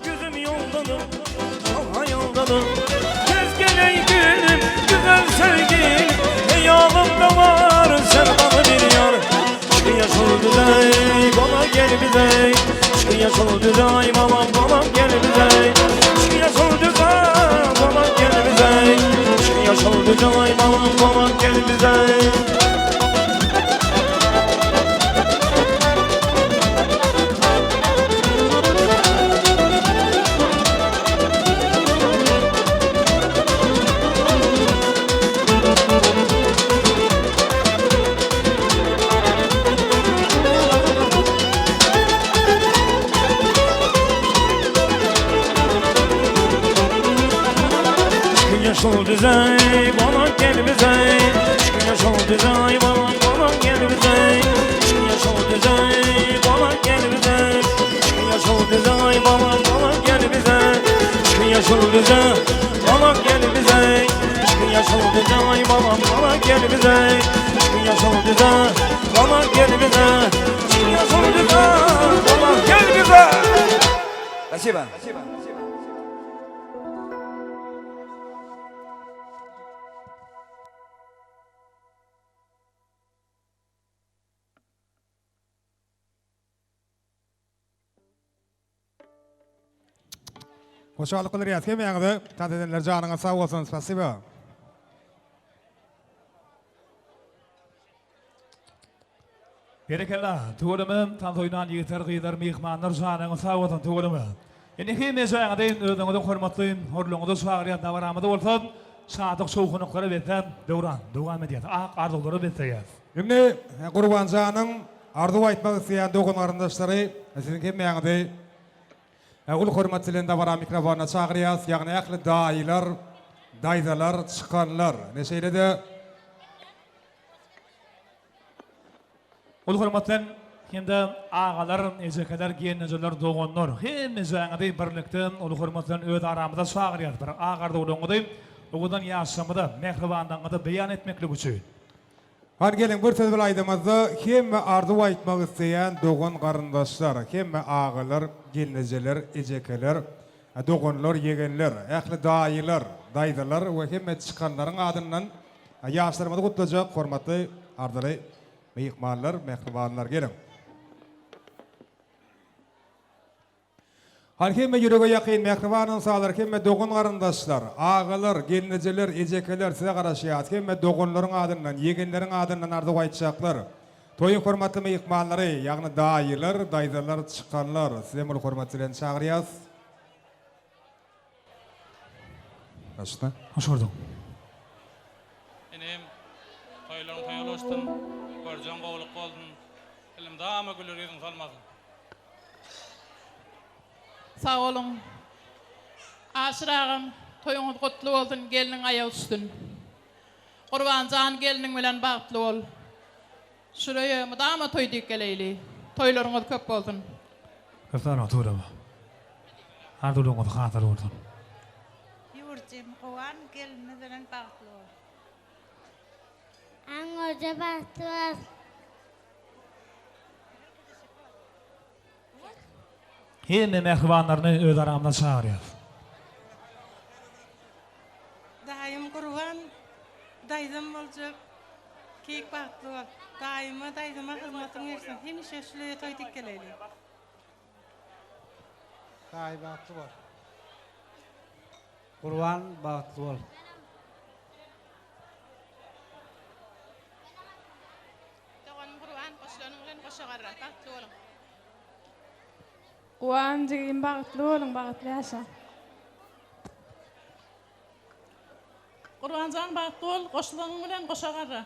Gözüm yoldadır, çok hayaldadır Tez geley gülüm, güzel sevgilim Heyalımda var sevdalı bir yar Çıkı yaşıl düzey, bana gel bize Çıkı yaşıl düzey, balam balam gel bize Çıkı yaşıl düzey, balam gel bize Çıkı yaşıl düzey, balam balam gel bize Çıkı yaşıl düzey, bana gel bize Çıkı yaşıl düzey, bana bana gel bize Çıkı yaşıl düzey, bana gel bize Çıkı yaşıl düzey, bana bana gel bize Çıkı yaşıl düzey, bana gel bize Çıkı yaşıl düzey, bana bana gel bize Çıkı yaşıl düzey, bana gel bize Çıkı yaşıl düzey, bana gel bize Спасибо. Hoşallyk bildirýäs hemmäňize. Tans edenler janyňyz sag bolsun. Spasiba. Berekella, tüweleme, tans oýnan ýigitler, gyzlar, myhmanlar janyňyz sag bolsun, tüweleme. Indi hemmejaňyzy özüňiziň hormatly orunlaryňyza çagyrýas, dabaramyzy bolsa şatlyk şowhunlyklara besläp döwran dowam edýäs, ak arzuwlara besleýäs. Indi Gurbanjanyň arzuw aýtmak isleýän dogan-garyndaşlary siziň hemmäňizi uly hormat bilen dabara mikrofonyna çagyrýas, ýagny ähli daýylar, daýzalar, çykanlar we şeýle-de Uly hormat bilen hem-de agalar, ejekeler, gelnejeler, doganlar, hemmejaňyzy birlikde uly hormat bilen öz aramyza çagyrýarys. Bir ak arzuwlaryňyzy owadan ýaşlarymyza, mähribanlaryňyza beýan etmeklik üçin. Hany geliň bir söz bilen aýdamyzda hemme arzuw aýtmak isleýän dogan garyndaşlar, hemme agalar, gelnejeler, ejekeler, doganlar, ýegenler, ähli daýylar, daýzalar we hemme çykanlaryň adyndan Ýaşlarymyzy gutlajak hormatly arzyly myhmanlar, mähribanlar geliň. Hany hemme ýürege ýakyn mähriban ynsanlar, hemme dogan-garyndaşlar, agalar, gelnejeler, ejekeler size garaşýas. Hemme doganlaryň adyndan, ýegenleriň adyndan arzuw aýtjaklar. Toýuň hormatly myhmanlary, ýagny daýylar, daýzalar, çykanlar, sizem uly hormat bilen çagyrýas. Başda. Hoş gördük. Inim, toýlaryň toýa ulaşsyn, görjegiň gowulyk bolsun, elmydama güler ýüzüň solmasyn. Sag boluň. Aşyr agam, toýuňyz gutly bolsun, gelniň aýagy düşsün. Gurbanjan gelniň bilen bagtly bol. Şureýe mydama toý diýip geleýli. Toýlaryňyz köp bolsun. Köp sag boluň Tugraba. Arzuwlaryňyz hasyl bolsun. Ýurjym Guwan gelinimiz bilen bagtly bol. Aňňoja bagtly bol. Hemme mähribanlaryny öz aramyza çagyrýas. Daýym Gurban daýzam boljak keýik bagtly bol daýyma daýzama hyzmatyň bersin hemişe şuleýe toý dik geleýli. Daýy bagtly bol. Gurban bagtly bol. Doganym Gurban goşulanyň bilen goşa garra bagtly boluň. Guwan jigim bagtly boluň bagtly ýaşa. Gurbanjan bagtly bol goşulanyň bilen goşa garra.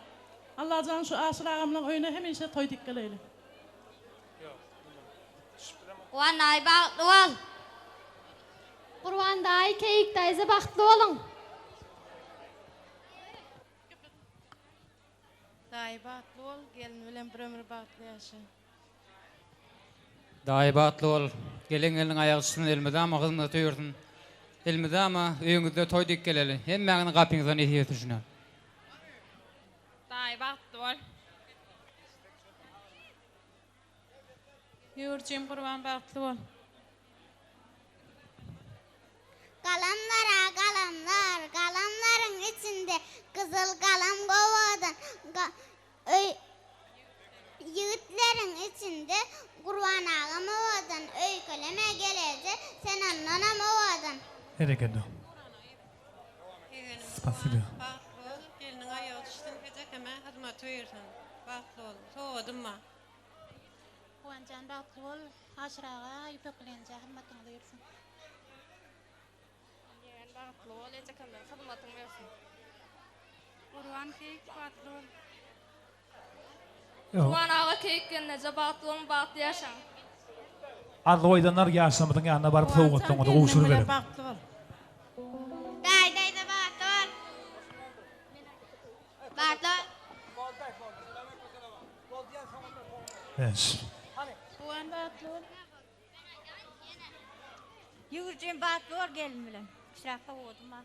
Allajan şu Aşyr agamlaň öýüne hemişe toý dik geleýli. Guwan daýy bagtly bol. Gurban daýy Keýik daýza bagtly boluň. Daýy bagtly bol gelin bilen bir ömür bagtly ýaşa. Daýy bagtly bol, gelen gelniň aýagy çytsyn elmydama hyzmata ýürsün. Elmydama öýüňizde toý dik geleli. Hemmäňiziň gapyňyza nesip etsin şuny. Daýy bagtly bol. Ýüwürjim Gurban bagtly bol. Galamlar-a galamlar, galamlaryň içinde gyzyl galam gowadan öý ýigitleriň içinde Gurban agam owadan, öýkeleme geleje, sen ondanam owadan. Berekella. Spasiba. Bagtly bol, gelniň aýagy düşsün, ejekeme hyzmaty buýursyn. Bagtly bol. Sowadym ma. Guwanjan bagtly bol, Aşyr aga ýüpek bilenje hyzmatyňyz buýursyn. Ýegen bagtly bol, ejekemden hyzmatyň buýursyn. Gurban keýik bagtly bol. Gurban aga keýik gelneje bagtly boluň bagtly ýaşaň. Arzuw aýdanlar ýaşlarymyzyň ýanyna baryp sowgatlaryňyzy gowşuryberiň. Bagtly bol. Daýy daýza bagtly bol. Bagtly bol. Guwan bagtly bol. Ýüwürjim bagtly bol gelin bilen. Kiçiräk sowgadym bar.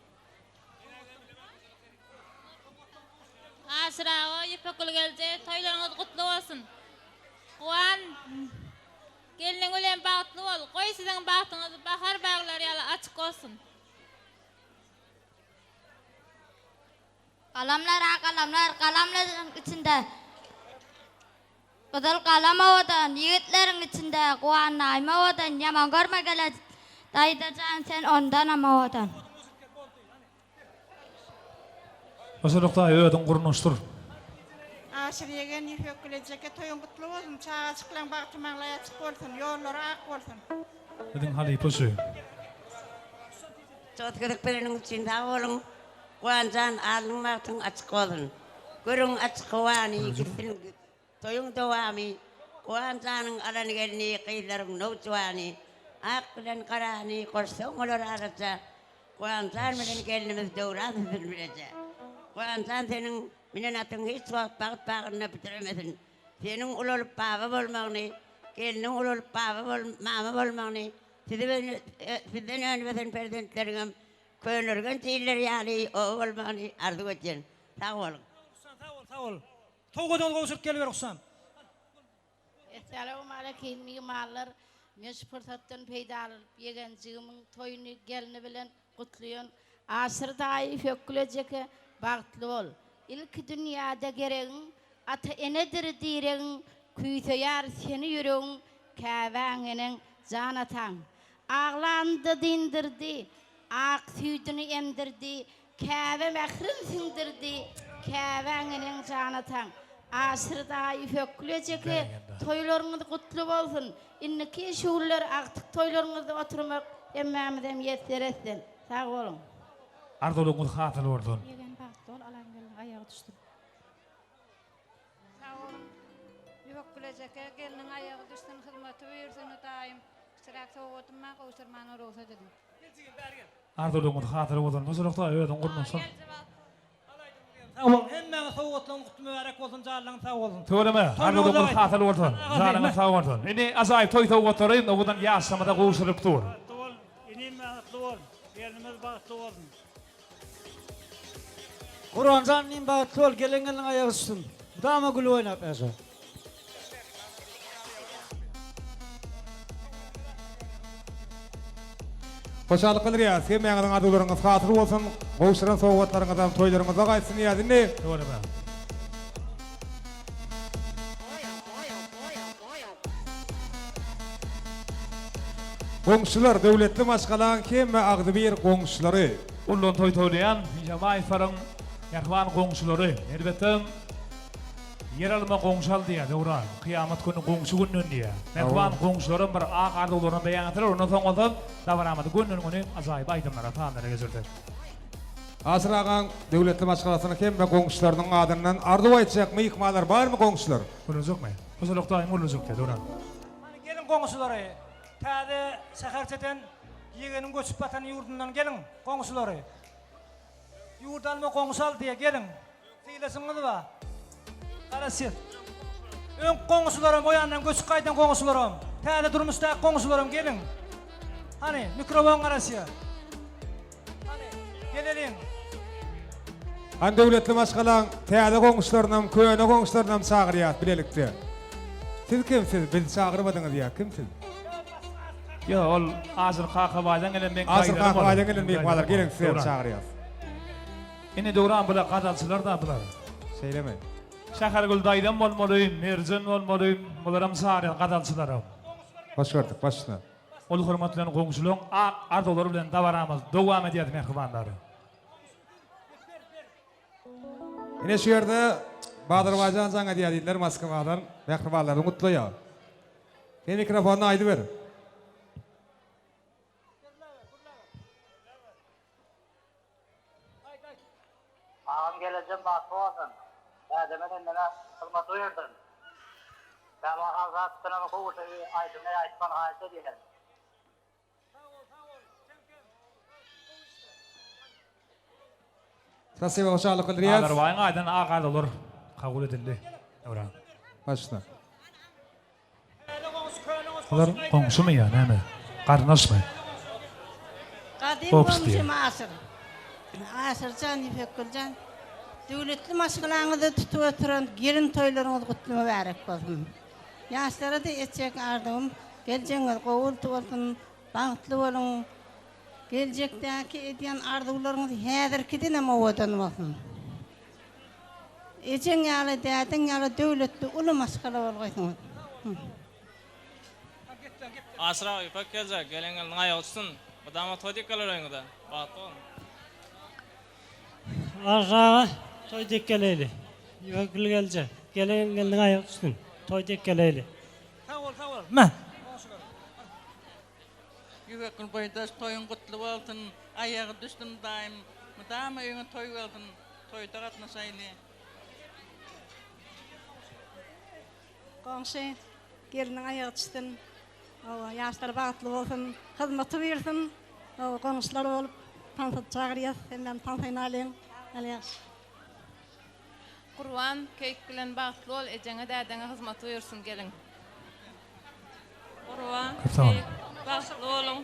Aşyr aga, Ýüpekgül gelje, toýlaryňyz gutly bolsun. Guwan, gelniň bilen bagtly bol. Goý siziň bagtyňyz bahar baglary ýaly açyk bolsun. Galamlar-a galamlar, galamlaryň içinde Gyzyl galam owadan, ýigitleriň içinde Guwan daýym owadan, ýaman görme gele daýzajan sen ondanam owadan. Hojalyk daýy özüň gurnaşdyr. Aşyr ýegen ýüpek gülejeke toýuň gutly bolsun çagajyklaň bagty maňlaýy açyk bolsun ýollary ak bolsun. Biziň halypa şu. Sowgat gerek bereniňiz üçin sag boluň. Guwanjan alnyň bagtyň açyk bolsun. Görüň açyk howany gitsin toýuň dowamy Guwanjanyň alan gelni gyzlaryň nowjuwany Ak bilen garany goşsaň bolar araja Guwanjan bilen gelnimiz döwran sürsün bileje Guwanjan seniň minen atyň hiç wagt bagt bagynda büdremesin Seniň ulalyp baba bolmagyny gelniň ulalyp baba bol mama bolmagyny sizi sizden önüp ösen perzentleriňem Köneürgenç illeri ýaly oba bolmagyny arzuw edýän. Sag boluň. Husan sag bol sag bol. Sowgadyňyzy gowşuryp geliber Husan. Essalawmaleýkim myhmanlar men şu pursatdan peýdalanyp ýegenjigimiň toýuny gelni bilen gutlaýan Aşyr daýy Hökgül ejeke bagtly bol ilki dünýäde geregiň ata enedir diregiň küýseýär seni ýüregiň käbäň eneň jan ataň Aglanda dyndyrdy, ak süýdüni emdirdi, Käbä mährin siňdirdi, käbäň eneň jan ataň. Aşyr daýy Hökgül ejeke toýlaryňyz gutly bolsun! Indiki şu günler agtyk toýlaryňyzda oturmak hemmämizem ýetser etsin. Sag boluň! Arzuwlaryňyz hasyl bolsun. Ýegen bagtly bol alan gelniň aýagy düşsün. Sag boluň. Ýüpek gülejeke gelniň aýagy düşsün hyzmaty buýursyn Hudaýym. Kiçiräk sowgadym bar gowşurmana rugsat ediň. Arzuwlaryňyz hasyl bolsun. Hojalyk daýy özüň gurnaşdyr. Sag boluň hemmäňiz sowgatlaryňyz gutly mübärek bolsun janlaryňyz sag bolsun. Tüweleme, arzuwlaryňyz hasyl bolsun, janyňyz sag bolsun. Indi ajaýyp toý sowgatlary owadan ýaşlarymyza gowşurylyp dur. Bagtly bol inim bagtly bol gelnimiz bagtly bolsun. Gurbanjan inim bagtly bol gelen gelniň aýagy düşsün. Mydama gülüp oýnap ýaşa. Hoşallyk bildirýäris. Hemmäňiziň arzuwlaryňyz hasyl bolsun. Gowşuran sowgatlaryňyzam toýlaryňyzda gaýtsyn diýýäs. Indi. Tüweleme. Goňşular, döwletli maşgalaň hemme agzybir goňşulary. Ullan toý toýlaýan Jamaýewaryň mähriban goňşulary. Elbetde, ýer alma goňşy al diýýär Döwran. Kyýamat güni goňşy günden diýýär. Mähriban goňşularam bir ak arzuwlaryny beýan etdiler. Ondan soň bolsa dabaramyzy gönden-göni ajaýyp aýdymlara, sazlara geçirdik. Aşyr agaň döwletli maşgalasynyň hemme goňşularynyň adyndan arzuw aýtjak myhmanlar barmy goňşular? Gürlejekmi? Hojalyk daýym gürlejek diýýär Döwran. Hany geliň goňşulary. Täze şäherçeden ýegeniň göçüp batan ýurdundan geliň goňşulary. Ýurt alma goňşy al diýe geliň. Sylaşyňyz bar. Garaşýas. Öňki goňşularam o ýandan göçüp gaýdan goňşularam, täze durmuşdaky goňşularam geliň. Hany mikrofon garaşýar. Hany geleliň. Hany döwletli maşgalaň täze goňşularynam, köne goňşularynam çagyrýas bilelikde. Siz kim siz? Bizi çagyrmadyňyz ýa kim siz? Ýok, ol Aşyr Kakabaýdan gelen meň Aşyr Kakabaýdan gelen myhmanlar geliň sizi hem çagyrýas. Indi Döwran bular gazalçylar da bular. Şeýlemi? Şähergül daýzam bolmaly, Merjen bolmaly, bularam çagyrýas gazalçylaram. Hoş gördük, baş üstüne. Uly hormat bilen goňşularyň ak arzuwlary bilen dabaramyz dowam edýär mähribanlar. Ine şu ýerde Bazarbaýjan jaň edýär diýdiler Moskwadan. Mähribanlaryny gutlaýar. Sen mikrofonda aýdyber. Agam gelejem bagtly bolsun. Ädeme sendene hyzmat buýurdym. Kämahal zatdanam gowy aýdymy aýtmagyny haýyş edýän. Spasiba hoşallyk bildirýäs. Azerbaýyň aýdan ak arzuwlar kabul edildi. Döwran. Başla. Bular goňşumy ýa näme? Garyndaşmy? Gadym Gops diýýär. goňşym Aşyr. Aşyrjan, Ýüpekgüljan, döwletli maşgalaňyzda tutup oturan gelin toýlaryňyz gutly mübärek bolsun. Ýaşlara-da etjek arzuwym, geljegiňiz gowy bolsun, bagtly boluň. Geljekdäki edýän arzuwlaryňyz häzirkidenem owadan bolsun. Ejeň ýaly, dädeň ýaly döwletli uly maşgala bolgaýsyňyz. Aşyr aga ýüpek geljek, gelen gelniň aýagy uçsun. Mydama toý dik geler öýüňize. Bagtly boluň. Aşyr aga toý dik geleýli. Ýüpek gül geljek, gelen gelniň aýagy uçsun. Toý dik geleýli. Sag bol, sag bol. Mä. Ýüpekgül boýdaş toýuň gutly bolsun aýagy düşsün daýym mydama öýüňe toý bolsun toýda gatnaşaýly. Goňşy gelniň aýagy düşsün hawa ýaşlar bagtly bolsun hyzmaty buýursyn hawa goňşular bolup tansa çagyrýas hemmämiz tans oýnalyň Al ýagşy. Gurban keýik bilen bagtly bol ejeňe dädeňe hyzmaty buýursyn gelin. Gurban Köp sag boluň. keýik bagtly boluň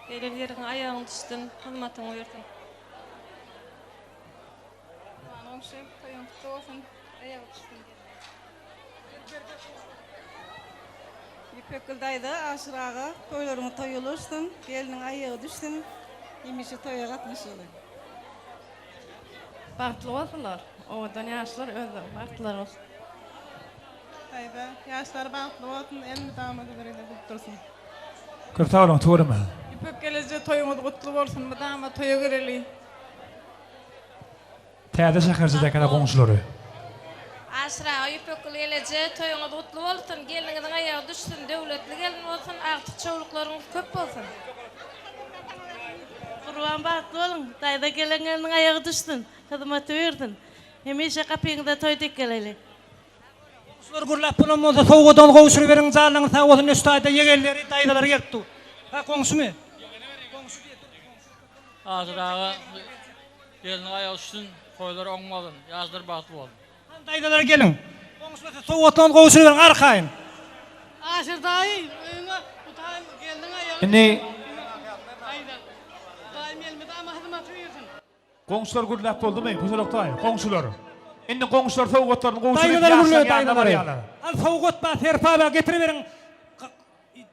gelen ýeriňe aýagyň düşsün hyzmatyň buýursyn. Gurban goňşy toýuň gutly bolsun aýagy düşsün gelin. Ýüpekgül daýza, Aşyr aga, toýlaryňyz toý ulaşsyn, gelniň aýagy düşsün, hemişe toýa gatnaşaly. Bagtly bolsunlar owadan ýaşlar özleri bagtlylar bolsun. Daýza, ýaşlar bagtly bolsun, elmydama güzerinde gülüp dursun. Köp sag boluň tüweleme. Ýüpek geleje toýuňyz gutly bolsun mydama toýa geleli. Täze şäherçedäki goňşulary. Aşyr aga Ýüpekgül geleje toýuňyz gutly bolsun gelniňiziň aýagy düşsün döwletli gelin bolsun agtyk çowluklaryňyz köp bolsun. Gurban bagtly boluň daýza gelen gelniň aýagy düşsün hyzmaty buýursyn hemişe gapyňyza toý dek geleli. Goňşular gürläp bolan bolsa sowgadan gowşuryberiň janyňyz sag bolsun üç taýda ýegenleri daýzalary gelip dur. Ha goňşymy? Goňşy diýe dur goňşy. Aşyr aga gelniň aýagy düşsün toýlar oň bolsun ýaşlar bagtly bolsun. Hany daýzalar geliň. Goňşular siz sowgatlaryňyzy gowşuryberiň arkaýyn. Aşyr daýy öýüňe Hudaýym gelniň aýagy Indi Daýza Hudaýym elmydama hyzmaty buýursyn. Goňşular gürläp boldumy? Posolok daýy, goňşular. Indi goňşular sowgatlaryny gowşuryp Daýzalar ýaşlaryň gürledi ýanyna daýzalary. barýarlar. Al sowgat bar serpa bar getiriberiň.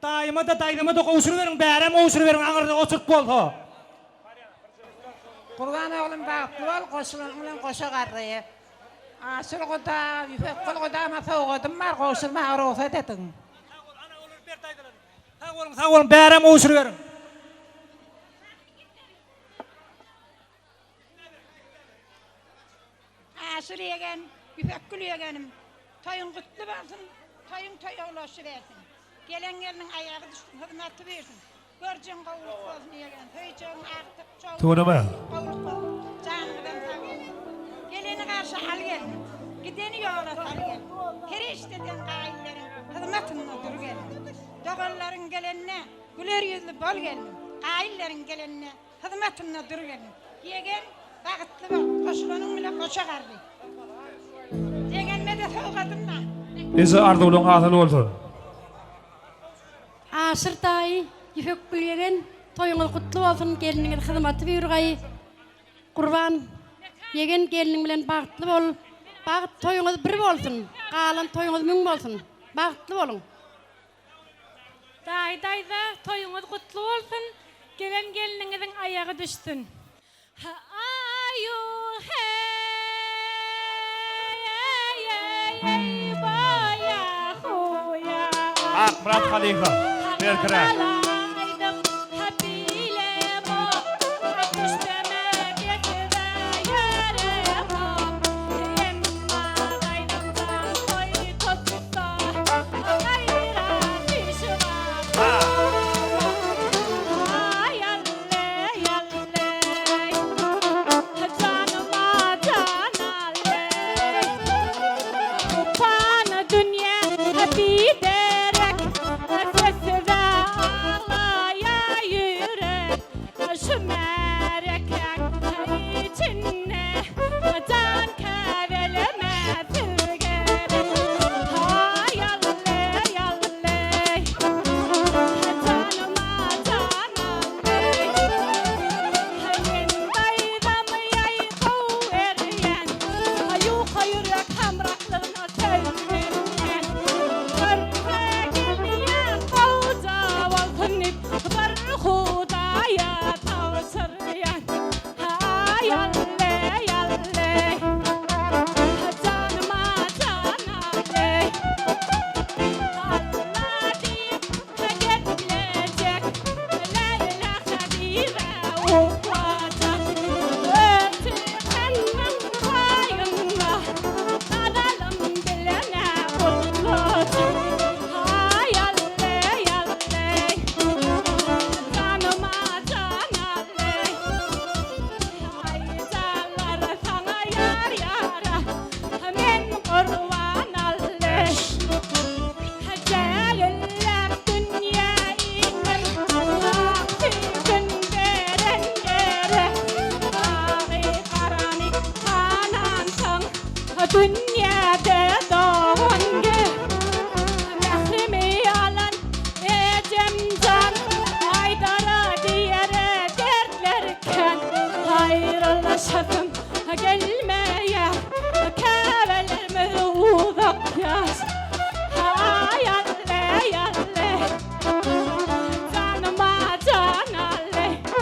Daýyma-da daýzama-da gowşuryberiň bärem gowşuryberiň aňyrda oçurt bolsa. Gurban oglum bagtly bol goşulanyň bilen goşa garry. Aşyr guda, Ýüpekgül gudama sowgadym bar gowşurmaga rugsat ediň. Sag bol ana olary ber daýzalaryna. Sag boluň sag boluň bärem gowşuryberiň. Aşyr ýegen, Ýüpekgül ýegenim, toýuň gutly bolsun, toýuň toýa ulaşybersin. Gelen gelniň aýagy düşsün, hyzmaty buýursyn. Görjegiň gowulyk bolsun ýegen, söýjegiň agtyk, çowluk Tüweleme. gowulyk bolsun. Janyňyzam sag bolsun. Geleni garşy al gelin, gideni ýola sal gelin. Perişdeden gaýyllaryň hyzmatynda dur gelin. Doganlaryň gelenine güler ýüzli bol gelin. Gaýyllaryň gelenine Hyzmatynda dur gelin. Ýegen, bagtly bol. Goşulanyň bile goşa garry. Ýegenme-de sowgadym bar. Eje arzuwlaň hasyl bolsun. Aşyr daýy, Ýüpekgül ýegen, toýuňyz gutly bolsun, gelniňiz hyzmaty buýurgaý. Gurban ýegen gelniň bilen bagtly bol. Bagt toýuňyz bir bolsun, galan toýuňyz müň bolsun. Bagtly boluň. Daýy daýza toýuňyz gutly bolsun gelen gelniňiziň aýagy düşsün. Aýu heý boýa huýa. Akmyrat halypa berkiräk.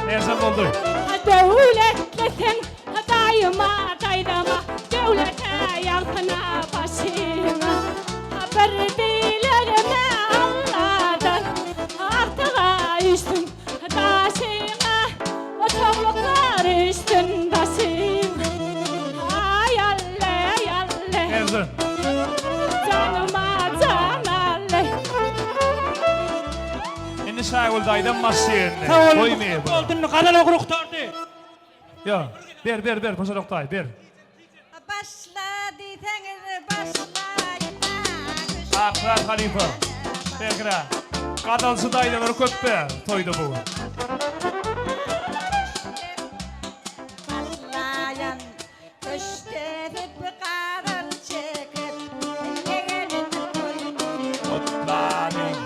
Ersen boldy. Döwletli sen daýyma daýzama döwlete ýalkyna başyňa bir dilegime Alladan artyga üstün daşyňa çogluklar üstün daşyňa Aý alle alle Ersen. Janyma jan alle. Indi Şaýgül daýzam başlaýar indi. Sag boluň. Goýmaýar bular. Boldy indi gazal ogry gutardy. Ýa, ber ber ber Poşalok daýy ber. Başla diýseňiz başlaýyn-a. Akmyrat halypa. Bergirä. Gazalçy daýzalar köp be toýda bu gün. Başlaýan Köştesip gazal çekip ýegenim toýuny Gutlanyň.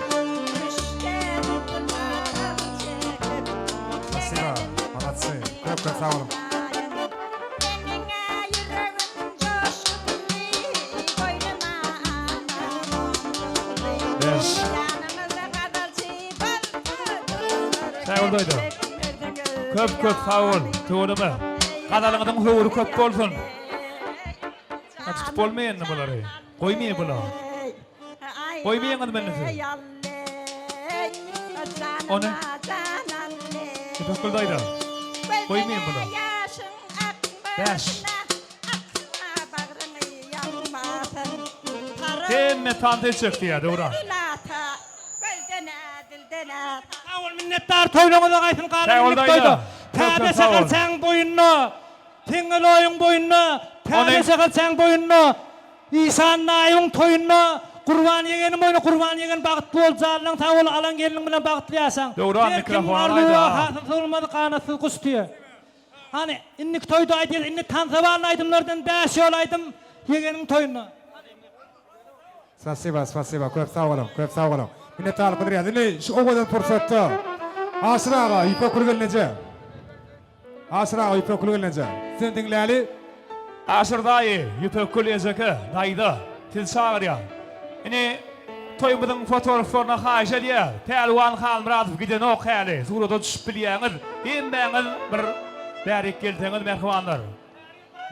Küştesip gazal çekip Spasiba, molodцы. Köp köp sag boluň. Meniň-ä ýüregim joşgunly, goýnuma aman monjukly. Beş. Ýanymyzda gazalçy bolsa doganlar Sag bol daýza. Köp köp sag bol. Tüweleme. Gazalyňyzyň höwri köp bolsun. Ha tutup bolmaýar indi bulary. Goýmaýar bular. Goýmaýaňyz meni siz. Ony. Ýüpekgül daýza. Goýmaýar bular. Bäş. Hemme tans etjek diýýär Döwran. Sag bol minnetdar toýlaňyza gaýsyn galan Sag bol inlik daýza. toýda. Köp Täze köp sag bol. şäherçäň boýunda Teňňeloýuň boýunda Täze Ony. şäherçäň boýunda Işan naýyň toýunda Gurban ýegeniň boýunda Gurban ýegen bagtly bol janyň sag bol alan gelniň bilen bagtly ýaşaň. Döwran Her kimiň mikrofony arzuwy aýda. hasyl bolmaz ganatsyz guş diýe. Hany indiki toýda aýdýas indi tansa barly aýdymlardan bäş ýol aýdym ýegeniň toýunda. Spasiba spasiba köp sag boluň köp sag boluň minnetdarlyk bildirýäs indi şu owadan pursatda Aşyr aga Ýüpekgül gelneje Aşyr aga Ýüpekgül gelneje sizem diňläli. Aşyr daýy Ýüpekgül ejeke daýza sizi çagyrýar indi. toýumyzyň fotograflaryna haýyş edýäs. Pälwan Halmyradow gidenok häli, surata düşüp bilýäňiz. Hemmäňiz bir bärik gelseňiz mähribanlar.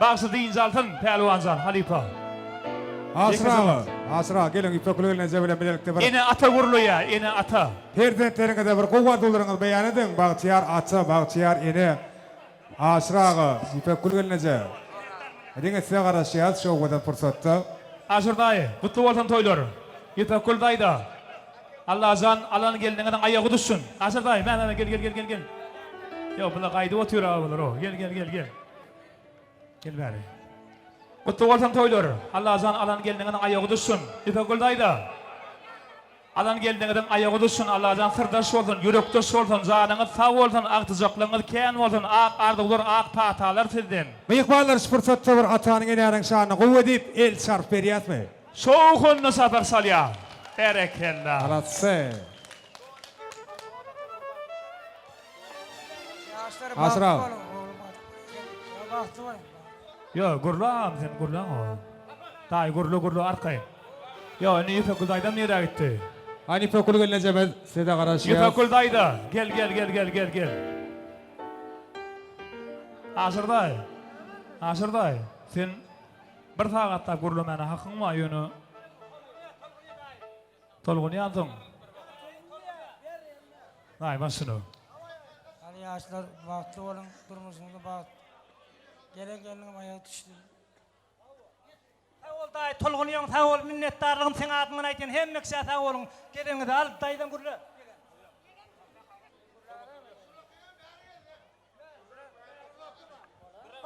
Bagşy dynç alsyn Pälwanjan halypa. Aşyr aga, Aşyr aga geliň Ýüpekgül gelneje bilen bilelikde bir. Ene ata gürleýä ene ata. Perzentleriňize bir gowy arzuwlaryňyzy beýan ediň Bagtyýar ata, Bagtyýar ene. Aşyr aga, Ýüpekgül gelneje. Diňe size garaşýas şu owadan pursatda. Aşyr daýy, gutly bolsun toýlar. Ýüpekgül daýza, Allajan alan gelniňiziň aýagy düşsün. Aşyr daýy, mä mä gel gel gel gel gel. Ýok, bular gaýdyp otyr aga bular o. Gel gel gel gel. Gel bäri. Gutly bolsun toýlar. Allajan alan gelniňiziň aýagy düşsün. Ýüpekgül daýza. Alan gelniňiziň aýagy düşsün Allajan syrdaş bolsun ýürekdeş bolsun janyňyz sag bolsun agtyjaklygyňyz kän bolsun ak arzuwlar ak patalar sizden. Myhmanlar şu pursatda bir atanyň enäniň şanyna gowy diýip el çarp berýäsmi? Şowhunly sapar salýar. Berekella. Maladsy. Aşyr aga. Ýo gürle agam sen gürläň o. Daýy gürle gürle arkaýyn. Ýo indi Ýüpekgül daýzam nirä gitdi? Hany Ýüpekgül gelnejemiz size garaşýas. Ýüpekgül daýza gel gel gel gel gel gel. Aşyr daýy. Aşyr daýy sen bir sagatlap gürlemäne hakyň bar ýöne Tolgunýansyň. Naý başyny. Hany ýaşlar bagtly boluň durmuşyňyzda bagt gelen gelniňem aýagy düşsün. Sag bol daýy tolgunýaň sag bol minnetdarlygym seň adyňdan aýtýan hemme kişä sag boluň geleniňize al daýzam gürle.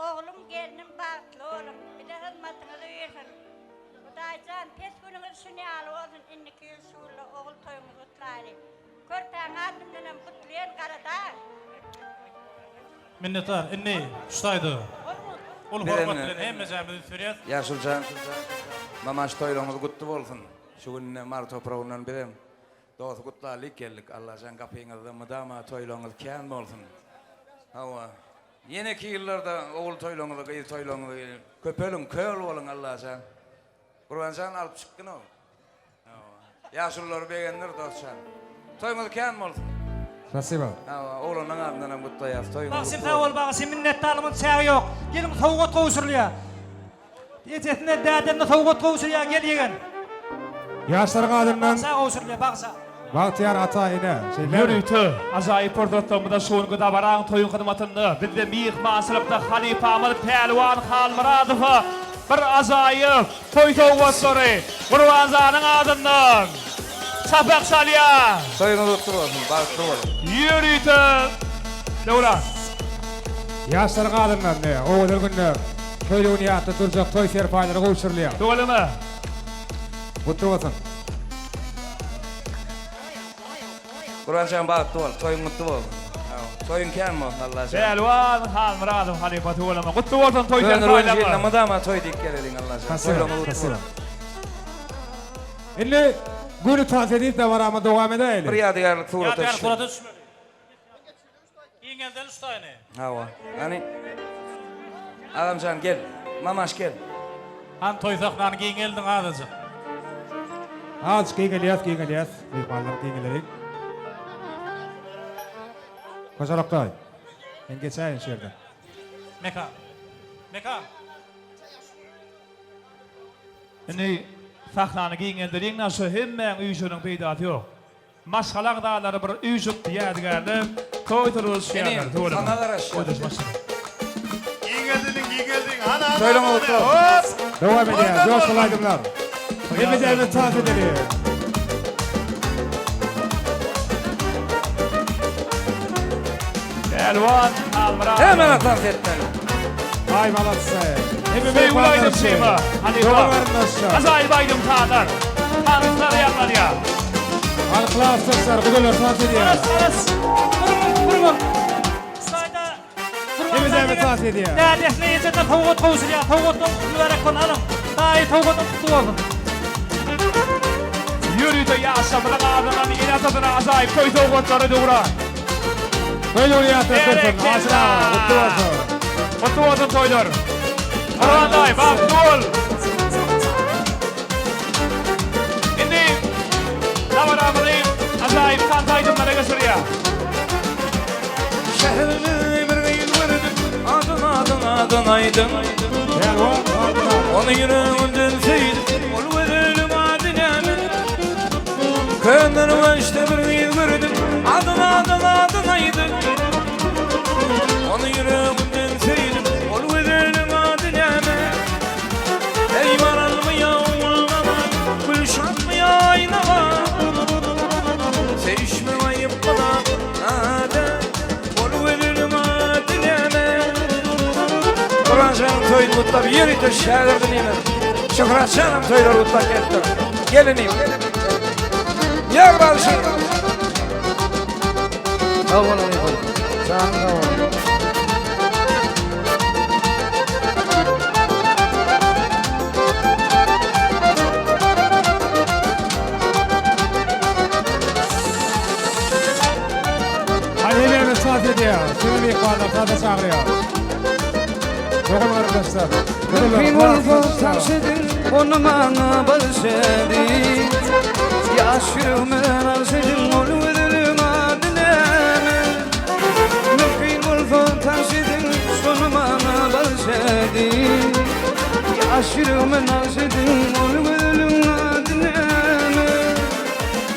Oglum gelnim bagtly boluň bize hyzmatyňyz uýsun Hudaýjan pes günüňiz şun ýaly bolsun indiki ýyl şu günde ogul toýuňyzy gutlaýly körpäň adyndanam gutlaýan Garadag. Minnetdar. Indi şu taýda uly hormat bilen hemmejämizi üsgürýäs. Ýaşuljan Mamaş toýlaryňyz gutly bolsun. Şu gün ine Mary topragyndan bizem Dosty gutlalyk geldik Allajan gapyňyzda mydama toýlaryňyz kän bolsun. Hawa. Ýeneki ýyllarda ogul toýlaryňyzy gyz toýlaryňyzy köpeliň köl boluň Allajan. Gurbanjan alyp çykgyn-ow. Hawa. Ýaşululary begendir dostjan. Toýuňyz kän bolsun. Spasiba. Hawa, oglanyň adyndanam gutlaýas. Toýuňyz Bagşym gutly sag bol bolsun. bagşym minnetdarlygymyň çägi ýok. Geliň sowgat gowşurylýar. Ejesine dädemine sowgat gowşurýar gel ýegen. Ýaşlaryň adyndan Bagşa gowşurylýar bagşa. Bagtyýar ata ene şeýlemi? Ýörite ajaýyp pursatlarymyzda şu günki dabaraň toýuň hyzmatynda bizde myhmançylykda halypamyz Pälwan Halmyradowa bir ajaýyp toý sowgatlary Gurbanjanyň adyndan çapak çalýar. Toýuňyz gutly bolsun, bagtly boluň. Ýörite Döwran. Ýaşlaryň adyndan owadan günde toý güni ýatda durjak toý serpaýlary gowşurylýar. Tüweleme. Gutly bolsun. Gurbanjan bagtly bol, toýuň gutly bolsun. Toýuň kän bolsun Allajan. Pälwan Halmyradow halypa tüweleme. Gutly bolsun toý Ömür serpaýlaryňyz. ýylynda mydama toý diýip geleliň Allajan. Toýlaryňyz gutly bolsun. Indi göni tans edip dabaramyzy dowam edäýeli. Bir ýadygärlik surata Ýadygärlik surata düşmeli. düşmeli. Giňeldeli şu taýyny. Hawa. Hany. Agamjan gel. Mamaş gel. Hany toý sahnany giňeldiň azajyk. Azajyk giňelýäs, giňelýäs. Myhmanlar giňelelik. Hojalyk daýy. Men geçäýin şu ýerden. Mekan. Mekan. Indi sahnany giňeldeliň-de şu hemmäň üýşeniň peýdasy ýok. Maşgala agzalary bir üýşüp ýadygärlik toý turuzuşýarlar Inim, tüweleme. saňa garaşýas. Oýdaş maşgala. Giňeldiň, giňeldiň. Hany, hany, Toýlaryň hany, gutly bolsun. hop! Dowam edýär, Toýdan joşguly bolsun. aýdymlar. Hemmejämiz tans edeli. Pälwan Halmyradow. Hemmäňiz tans etmeli. Aý malatsy. Hemme Söýgüli myhmanlar aýdymçyma, halypa. Dogan garyndaşlar. Ajaýyp aýdym sazlar. Tanslar ýaňlanýar. Hany klasdaşlar, gudalar tans edýär. Garas garas. Duruň duruň. Şaýda Hemme zähmet tans edýär. Dädesine ejesine sowgat gowşurýar. Sowgatdan mübärek bolsun alyň. Daýy sowgadyň gutly bolsun. Ýörite ýaşlarymyzyň adyndan ene-atasyna ajaýyp toý sowgatlary döwran. Toý döwran dursun. Aşyr aga, gutly bolsun. Gutly bolsun toýlar. Gurban daýy, bagtly bol. Indi. adyny aýdyň. Ony ýüregimden söýdüm, ol gözeliň ady näme? Köneürgençde bir gyz gördüm, adyny adyny adyny aýdyň. Ony ýüregimden söýdüm, ol gözeliň ady näme? Eý maralmy ýa ogulnabat, Gülşatmy ýa Aýnabat? Söýüşmek aýyp gyzam, ady, Ol gözeliň ady näme? Gurbanjanyň toýuny gutlap ýörite şägirdini ýene Şöhratjanam toýlary gutlap gelipdir. Gelinim. Ýar bagşy. Sag boluň Ýypek. Janyň sag bolsun. Hadi hemmämiz saz edýär. Sizi myhmanlar saza çagyrýar. Dogan garyndaşlar. Mümkin bolsa tans ediň, ony maňa bagyş ediň. Ýaş ýüregime nagş ediň, ol gözeliň ady näme? Mümkin bolsa tans ediň, şony maňa bagyş ediň. Ýaş ýüregime nagş ediň, ol gözeliň ady näme?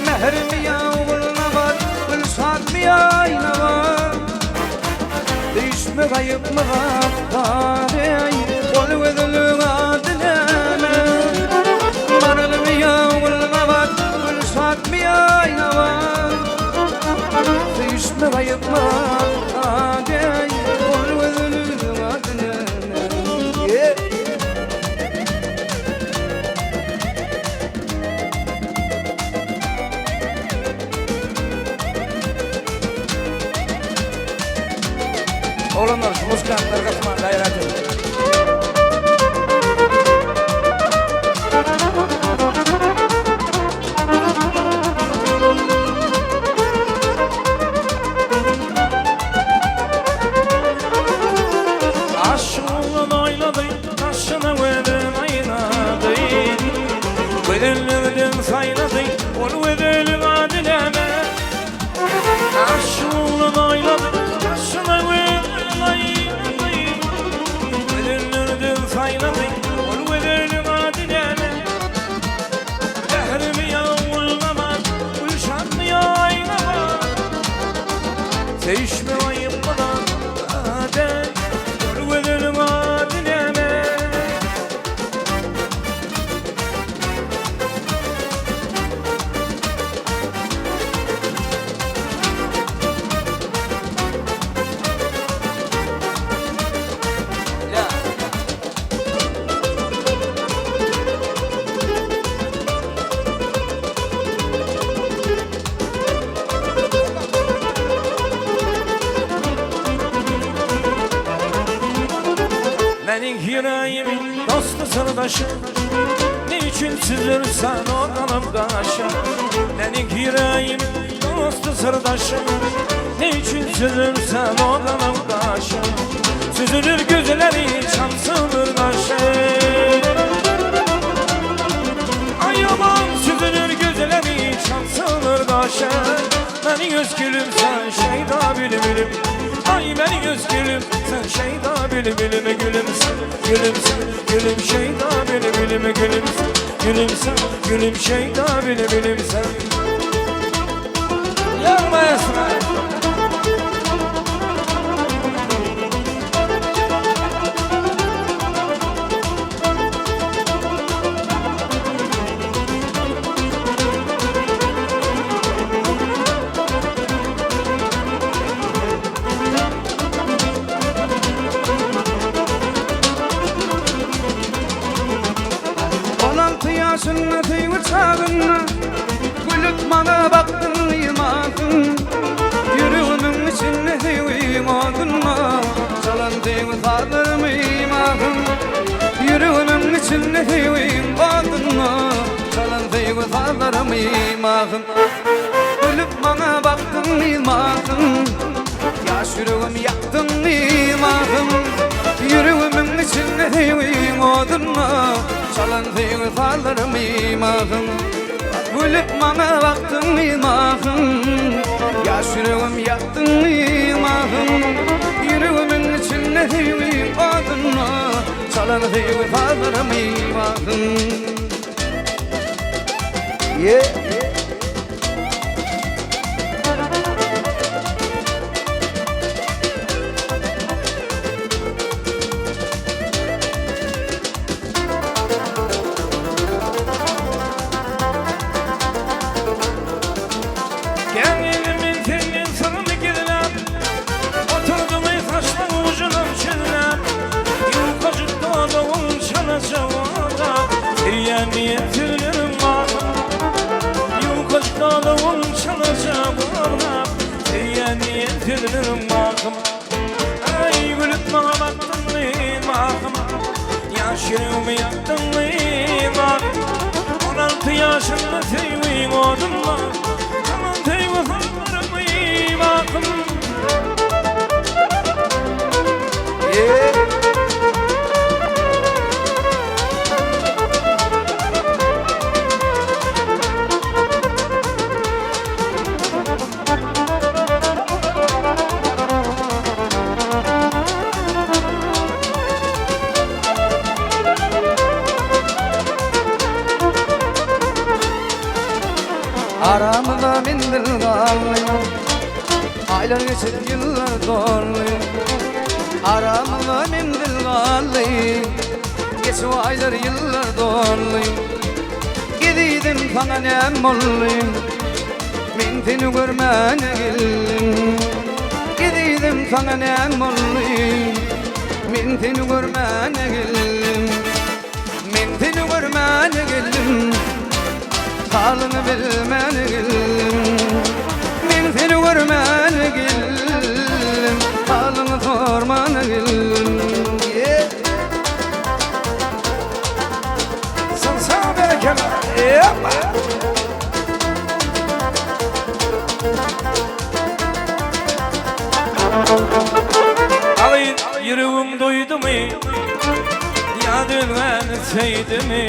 Mährimi ýa Ogulnabat, Gülşatmy ýa Aýnabat? Söýüşmek aýypmy gapdal-eý, Ol gözeliň ady näme? Maralymy ýa Ogulnabat, Gülşatmy ýa Aýnabat? Söýüşmek aýypmy gapdal-eý, Ol gözeliň ady näme? Oglanlar şu muzykantlar gysman gaýrat ediň. Aşygyňdan oýlady, daşyna gözün aýlady. Gözellerden saýlady, ol gözeliň ady näme? Aşygyňdan oýlady, daşyna gözün aýlady. Gözellerden saýlady, ol gözeliň ady näme? Mährimi ýa Ogulnabat, Gülşatmy ýa Aýnabat? Söýüşmek aýypmydan ady, Ol gözeliň ady näme? Meniň ýüregimiň dosty syrdaşy Ne üçin süzülsen o galam daşa Meniň ýüregimiň dosty syrdaşy Ne üçin süzülsen o galam daşa Süzülür gözleri çansılır daşa Ay aman süzülür gözleri çansılır daşa Meni öz gülüm sen şeyda bülbülüm Ay meni öz gülüm sen şeyda bülbülüm Gülüm sen gülüm sen gülüm şeyda bülbülüm Gülüm sen gülüm sen gülüm şeyda bülbülüm sen Ýar maestro. On alty ýaşynda söýgi çagynda Gülüp maňa bakdyň ýymasyň Ýüregimiň içinde söýgiň odunda Çalan söýgi sazlarymy ýymasyň Ýüregimiň içinde söýgiň odunda Çalan söýgi sazlarymy ýymasyň Gülüp maňa bakdyň ýymasyň Ýaş ýüregimi ýakdyň ýymasyň Ýüregimiň içinde söýgiň odunda Çalan söýgi sazlarym ýymasyň Gülüp maňa bakdyň ýymasyň Ýaş ýüregimi ýakdyň ýymasyň Ýüregimiň içinde söýgiň odunda. Çalan söýgi sazlarymy bagtym. Yeah. Gel men senden syrymy gizläp, Oturdym saçlaň ujunam çözläp, Ýukajyk dodagyň çalaja ogap, Söýýän diýen sözleriň barmy? Ýukajyk dodagyň çalaja ogap, Söýýän diýen sözleriň barmy? Aý, gülüp maňa bakdyňmy, mahym? Ýaş ýüregimi ýakdyňmy, mahym? 16 ýaşymda söýgiň odunda, Çalan söýgi sazlarymy, mahym? Aramyzda menzil galdy Aýlar geçip ýyllar doldy Aramyzda menzil galdy Geçip aýlar ýyllar doldy Gezizim saňa näm boldy Men seni görmäne geldim Ezizim saňa näm boldy Men seni görmäne geldim Men seni görmäne geldim Halyňy bilmäne geldim Men seni görmäne geldim Halyňy sormana geldim Yeah. Sana berekella. Yapma. Aly ýüregim doýdumy Ýa dözgäni söýdümi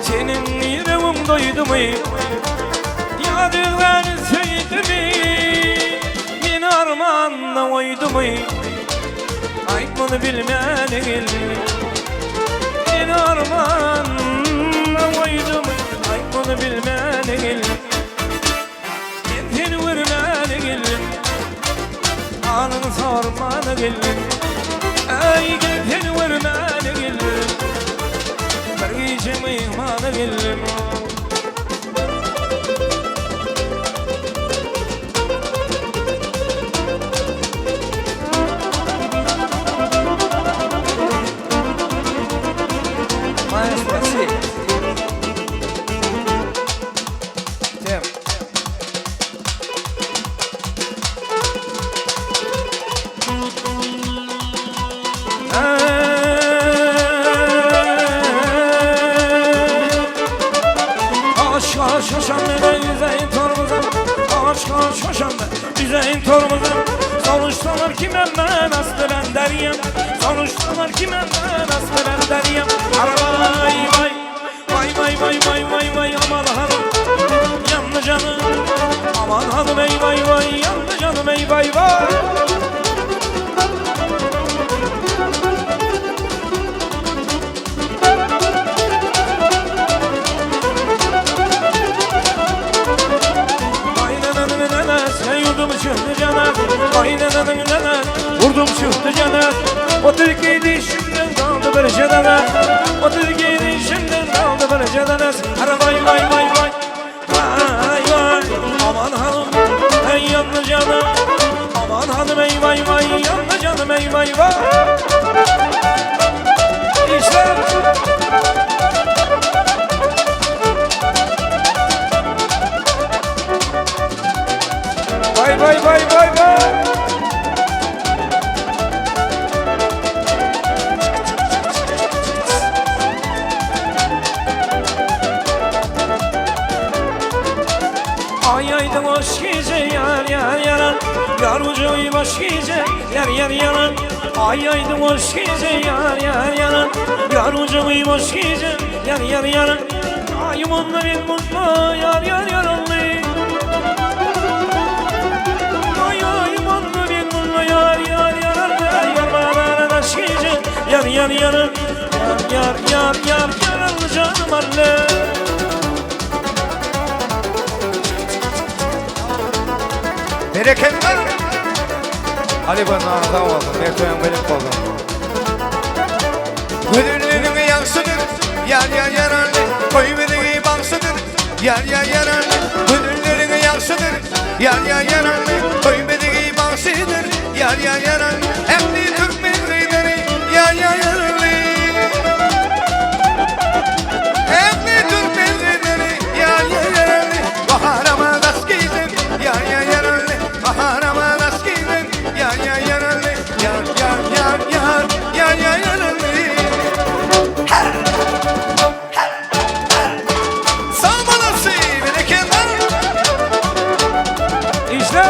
Seniň ýüregiň doýdumy Ýa dözgäni söýdümi Meni armanda goýdumy Aýt muny bilmän geldim Meni armanda goýdumy Aýt muny bilmän geldim Men seni görmäne geldim Halyňy sormana geldim Aý gel seni görmäne geldim Bir gije myhmana geldim Maestro, si. Tem. Aşka şaşan ben yüzeyin torumuza Aşka şaşan ben yüzeyin torumuza Sonuçtalar kimem ben aslı ben deriyem Sonuçtalar kimem ben aslı ben deriyem Vay vay Vay vay vay vay vay vay aman hanım Yandı canım Aman hanım ey vay vay yandı canım ey vay vay Kaynananın nenesi yurdum çıktı cana Kaynananın nenesi vurdum çıktı cana O Türkiye'de şimdiden kaldı bir cana O Türkiye'de şimdiden kaldı bir cana Ara vay vay vay vay Vay vay aman hanım ey yandı canım Aman hanım ey vay vay yandı canım ey vay vay İşler Vay vay vay vay vay Ay ayda boş gece yar yar yaran Yar ucu boş gece yar yar yaran Ay ayda boş gece yar yar yaran Yar ucu boş gece yar yar yaran Ayım onunla ben bununla yar yar yaranlı Ay ayım onunla ben bununla yar yar yaran Yar bana aşk gece yar yar. ýar ýar Ýar ýar ýar ýar ýar janym alle Berekella. Ali bana sag bolsun, mertebeň belent bolsun. Gözelligiň ýagşydyr, ýar ýar ýararly, Toý bezegi bagşydyr, ýar ýar ýararly. Gözelligiň ýagşydyr, ýar ýar ýararly, Toý bezegi bagşydyr, ýar ýar ýararly. Ähli türkmen gyzlary, ýar ýar ýararly. Ähli türkmen gyzlary, ýar ýar ýararly. Baharama daş geýdim, ýar ýar ýararly. Baharama daş geýdim, ýar ýar ýararly. Ýar ýar ýar ýar, ýar ýar ýararly. Sag bolasy, berekella. Işle.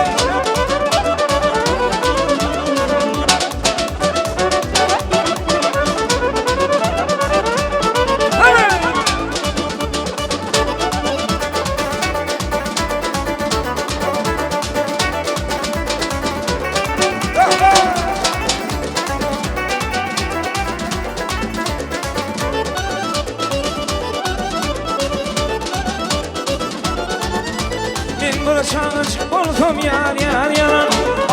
Men bir çagajyk bolsam ýar ýar ýaran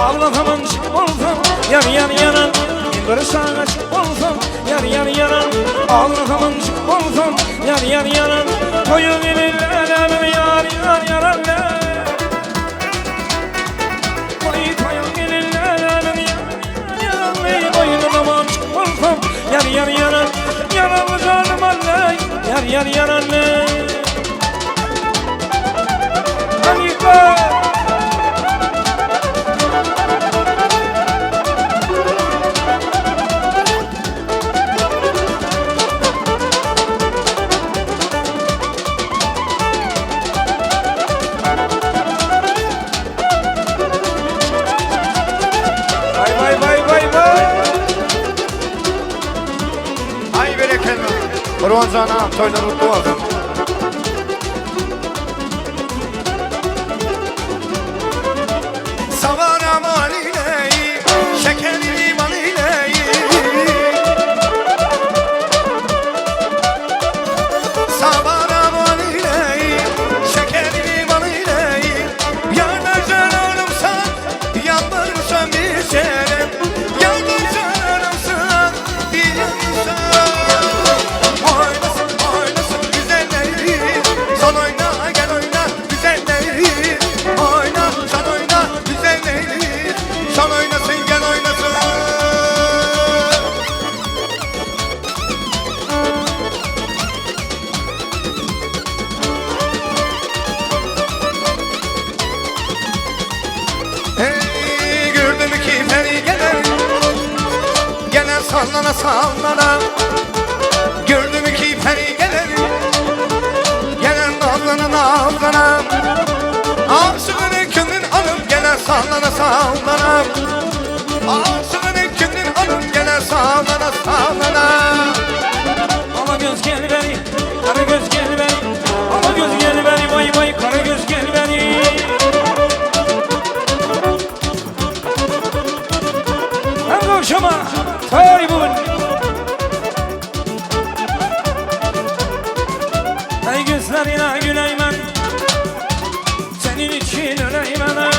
Aglasamam bolsam ýar ýar ýaran Men bir çagajyk bolsam ýar ýar ýaran Aglasamam bolsam ýar ýar ýaran Toýa gelenler ýar ýar ýaran Toý toýa gelenler ýar ýar Oýnamam bolsam ýar ýar ýaran Ýaraly janym allay ýar ýar ýaran Halypa! Vay vay vay vay vay. Ay berekella. Gurban janam toýlar gutly bolsun. Savana mal ileyi, şekerli bal ileyi. Savana mal ileyi, şekerli bal ileyi. Yarda cananımsan, yalvarırsan bir senem. Yarda cananımsan, bir yanımsan. Oynasın, oynasın güzelleri. Son oyna, gel oyna güzelleri. Oyna, son oyna güzelleri. Son oynasın, gel oynasın. Hey gördüm ki peri gelen Gelen sallana sallana Gördüm ki peri gelen Gelen nazlana nazlana Aşığının könlün alıp gelen sallana sallana Aşığının könlün alıp gelen sallana sallana Ala göz gel beri, kara göz gel beri Ala göz gel beri, vay vay kara göz gel beri Hem kavşama, taybun Ey gözlerine güleyim ben Senin için öleyim ben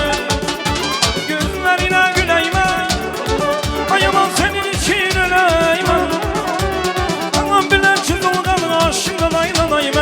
Gözlerine güleyim ben Ay aman senin için öleyim ben Aman bilen çin dolgan aşkına laylanayım.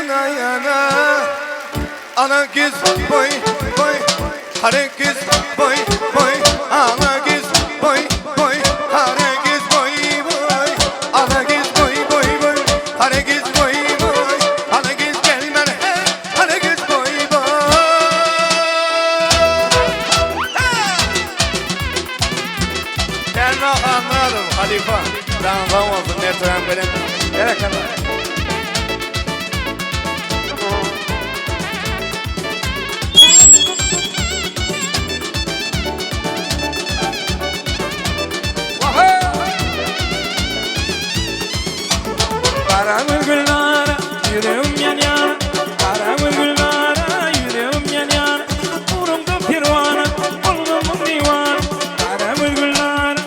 ýana ýana Ala güz boý boý Kara güz boý boý Ala güz boý boý Kara güz boý boý Ala güz boý boý boý Kara güz boý boý Ala güz gelmen he Kara güz boý boý Selma Hanmyradow, halypa. Janyň sag bolsun, mertebäň belent. Berekella. Garagül Gülnara, ýüregim ýanýar, Garagül Gülnara, ýüregim ýanýar, Ugrumda perwana, bolgamyň diwana, Garagül Gülnara,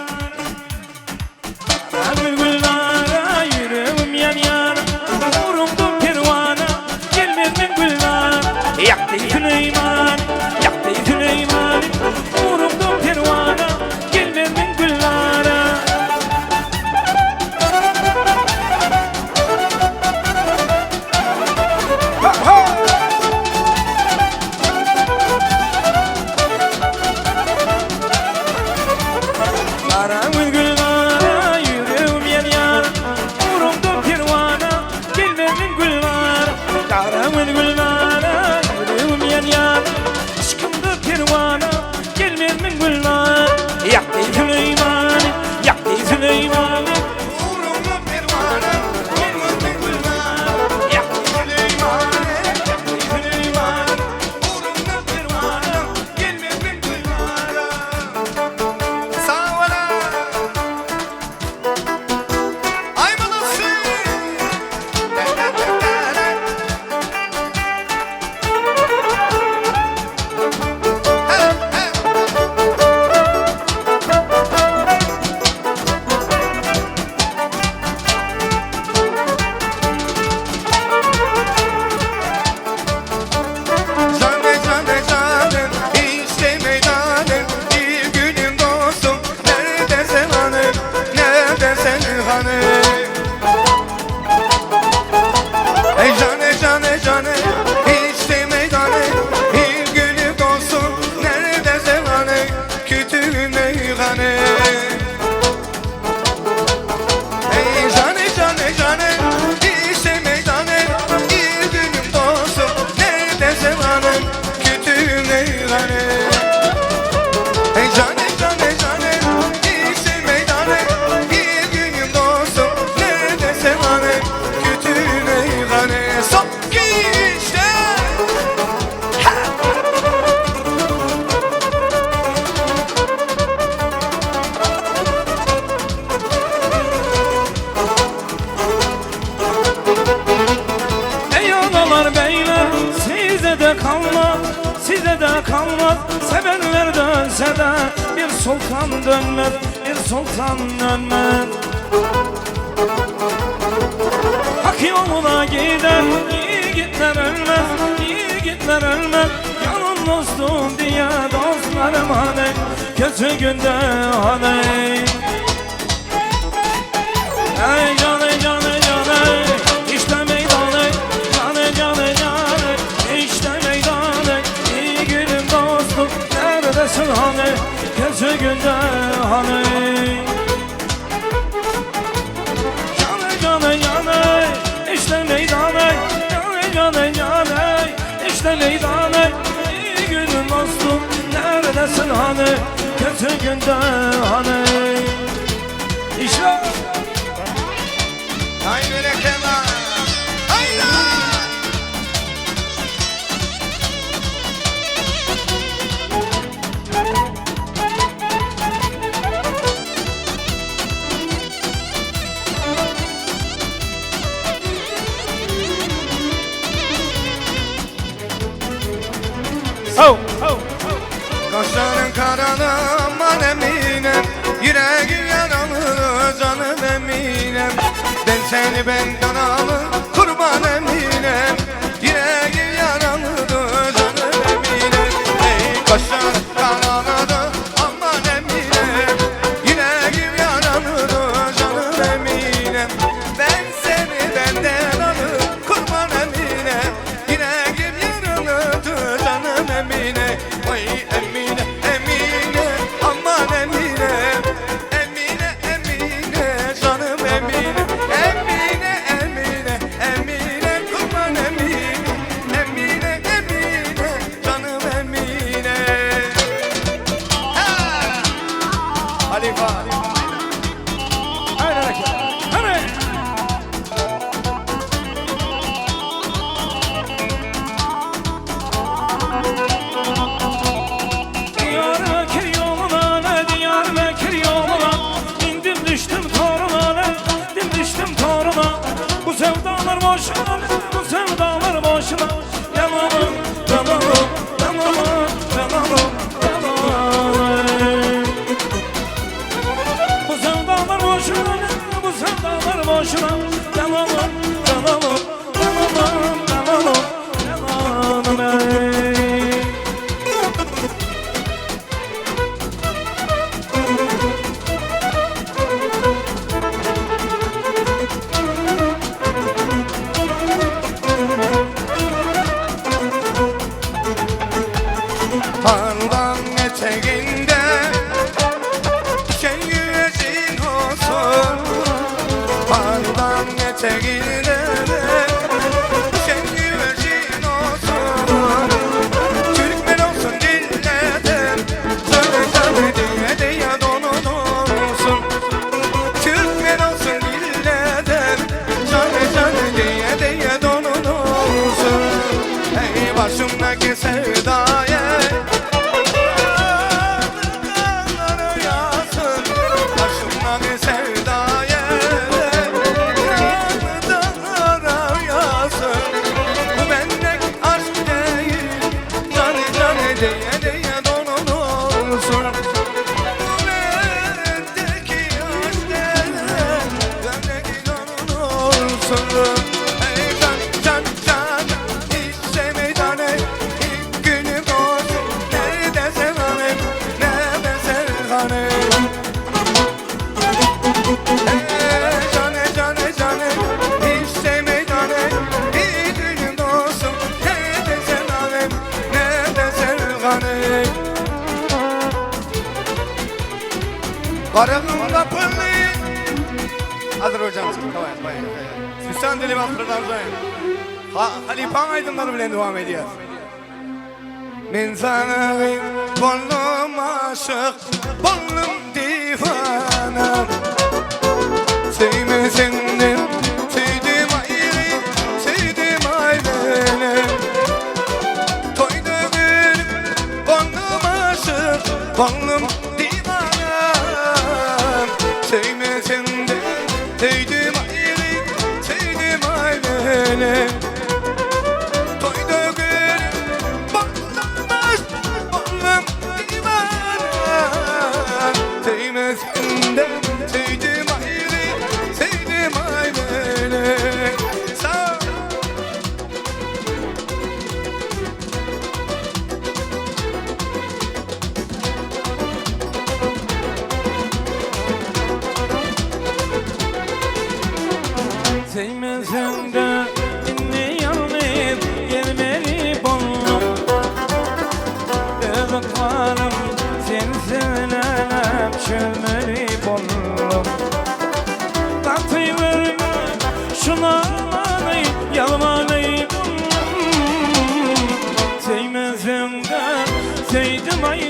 Garagül Gülnara, ýüregim ýanýar, Ugrumda perwana, gelmezmiň Gülnara, Ýakdy Süleýman, ýakdy Süleýmany, Ugrumda perwana, gelmezmiň Gülnara. Garagöz Gülnara, ýüregim ýanýar, Ugrumda perwana, gelmezmiň Gülnara. Garagöz Gülnara, ýüregim ýanýar, Yşkymda perwana, gelmezmiň Gülnara. Ýakdy Süleýmany, ýakdy Süleýmany. Ugrumda perwana, gelmezmiň Gülnara. Ýakdy Süleýmany, ýakdy Süleýmany. Ugrumda perwana, gelmezmiň Gülnara. Sag bola. Aý malasy. Cane cane canım işte meydanım Bir gülüm dostum nerede sen hanım Nerede sen hanım Ey cane cane cane işte meydanım Bir gülüm dostum nerede sen hanım Kütüğün meyhanı Ey cane cane cane işte meydanı Bir günüm dostum nerede zamanım Kütüğün meyhanı Ey cane cane cane işte meydanı Bir günüm dostum nerede zamanım Kütüğün meyhanı Sok işte Ey analar beyler size de kalmaz Size de kalmaz Sevenler dönse de bir sultan dönmez Bir sultan dönmez Hak yoluna giden yiğitler ölmez Yiğitler ölmez Yanın dostum diye dostlarım hani Kötü günde hani Ey canı canı canı işte meydanı Canı canı canı işte meydanı İyi günüm dostum neredesin hani Kötü günde hani Canı canı canı işte meydanı Canı canı canı işte meydanı İyi günüm dostum neredesin hani Kötü günde hani İşte Ay berekella Hayda Ho, ho, Kaşların karanı aman eminem Yüreğim yaralı canım eminem Ben seni benden alır kurban eminem Yüreğim yaralı canım eminem Ey kaşların karanı aman eminem Yüreğim yaralı canım eminem Ben seni benden alır kurban eminem. Emine, Emine, aman Emine. Emine, Emine, canım Emine. Emine, Emine, Emine, kurban Emine. Emine, Emine, canım Emine. Ha! Halifa. Diyarbakır yoluna ne Diyarbakır yoluna İndim düştüm toruna ne İndim düştüm toruna Bu sevdalar boşuna bu sevdalar boşuna Yalanım yalanım yalanım yalanım yalanım Bu sevdalar boşuna bu sevdalar boşuna Yalanım yalanım yalanım yalanım yalanım ey. Hardan eteğinde Şen yüzün olsun Hardan eteğinde Şen yüzün olsun Türkmen olsun dillerde Söyle söyle diye diye donun olsun Türkmen olsun dillerde Söyle söyle diye diye donun olsun Ey başımdaki sevdaya Dağlara yasın Başımdaki sevdaya Dağlara yasın Bu bendeki aşk değil Canı canı diye diye donun olsun Bu bendeki aşk değil Bendeki donun olsun Ey can can can İşte meydane İlk günüm olsun Nerede sevanem Nerede sevhanem Ey cane cane cane İşte meydane İlk günüm olsun Nerede sevanem Nerede sevhanem Karağım kapılı Azerbaycan tamam Süsen dili bastırdan Ha, Halipan aydınları bilen devam ediyor. Men sana bollum aşık, bollum divana. Sevmesen de sevdim ayrı, sevdim ayrı. Toyda gülüm, bollum aşık, bollum divana. Sevmesen de sevdim ayrı, sevdim ayrı. Toyda gülüm, bollum aşık, bollum divana. Sevmesen de sevdim ayrı, sevdim ayrı. Sağ ol. Sevmesen de inni yalnız gelmeli bollum Öz ykbalym sensiz älem çözmeli bollum Gaty görme şunalany ýalmany bollum Sevmesen de sevdim ay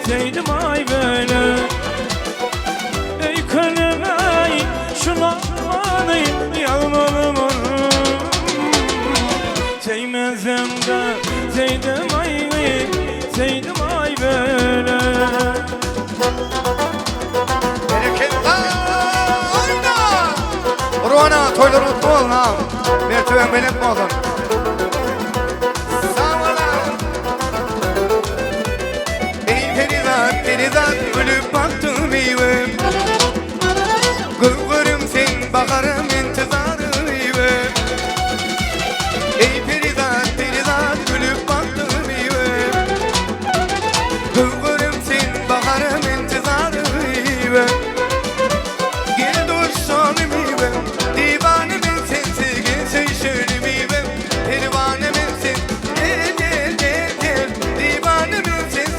sevdim ay böyle Öykünümey şunalany ýalmalym Sevmesem de sevdim ay sevdim ay böyle Bereket Ayda! Ruhana toylar mutlu olun ha. Merteben belent olsun. Sağ olun. Ey Perizat, Perizat, gülüp baktın meyve. Gülgürüm sen bakarım intizarı meyve. Ey Perizat, Perizat, gülüp baktın meyve. Gülgürüm sen bakarım intizarı meyve. Gel dostum meyve, divane ben sensin, gel sen şöyle meyve, pervane ben sen. Gel gel gel gel, divane ben sensin.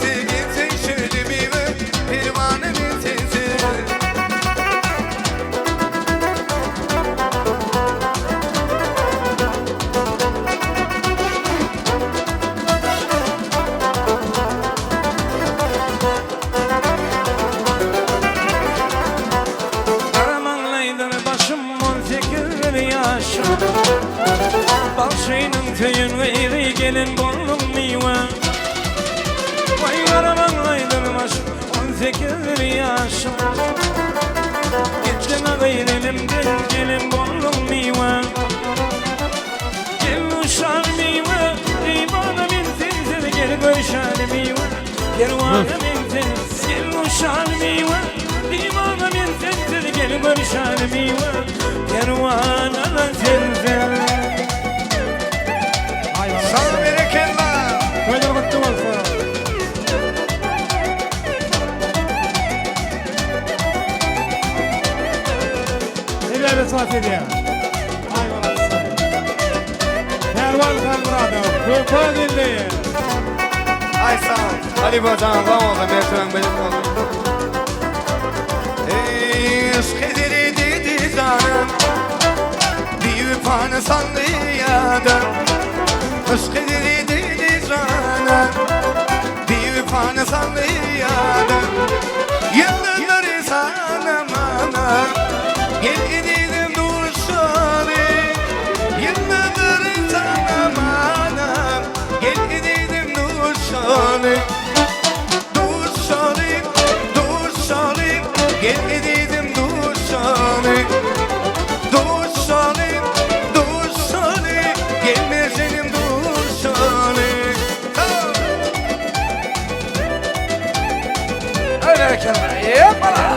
Gözleri ýaşyl. Gitdiň gyz elimden gelin bolduň miwe. Gel uşan miwe, diwana men sensiz gel görüşen miwe. Perwana men sensiz gel uşan miwe, diwana men sensiz gel görüşen miwe. Perwana sensiz. Sag berekella. Toýlar gutly bolsun. Sebäbi saz edýär. Aý malades. Pälwan Halmyradow, Köpe geldi. Aý sag ol. Halypa jan sag bolsun, mertebeň belent bolsun. Eý, yşk ederi dedi janym, Biwepany saldy ýada. Yşk ederi dedi janym, Biwepany saldy ýada. Ýyldyzlary sanamana, Gel ezizim duşaly. Ýyldyzlary sanamana, Gel ezizim duşaly. Duşaly, duşaly, Gel ezizim duşaly. Duşaly, duşaly, Gel merjenim duşaly. Ay berekella. Ýepala.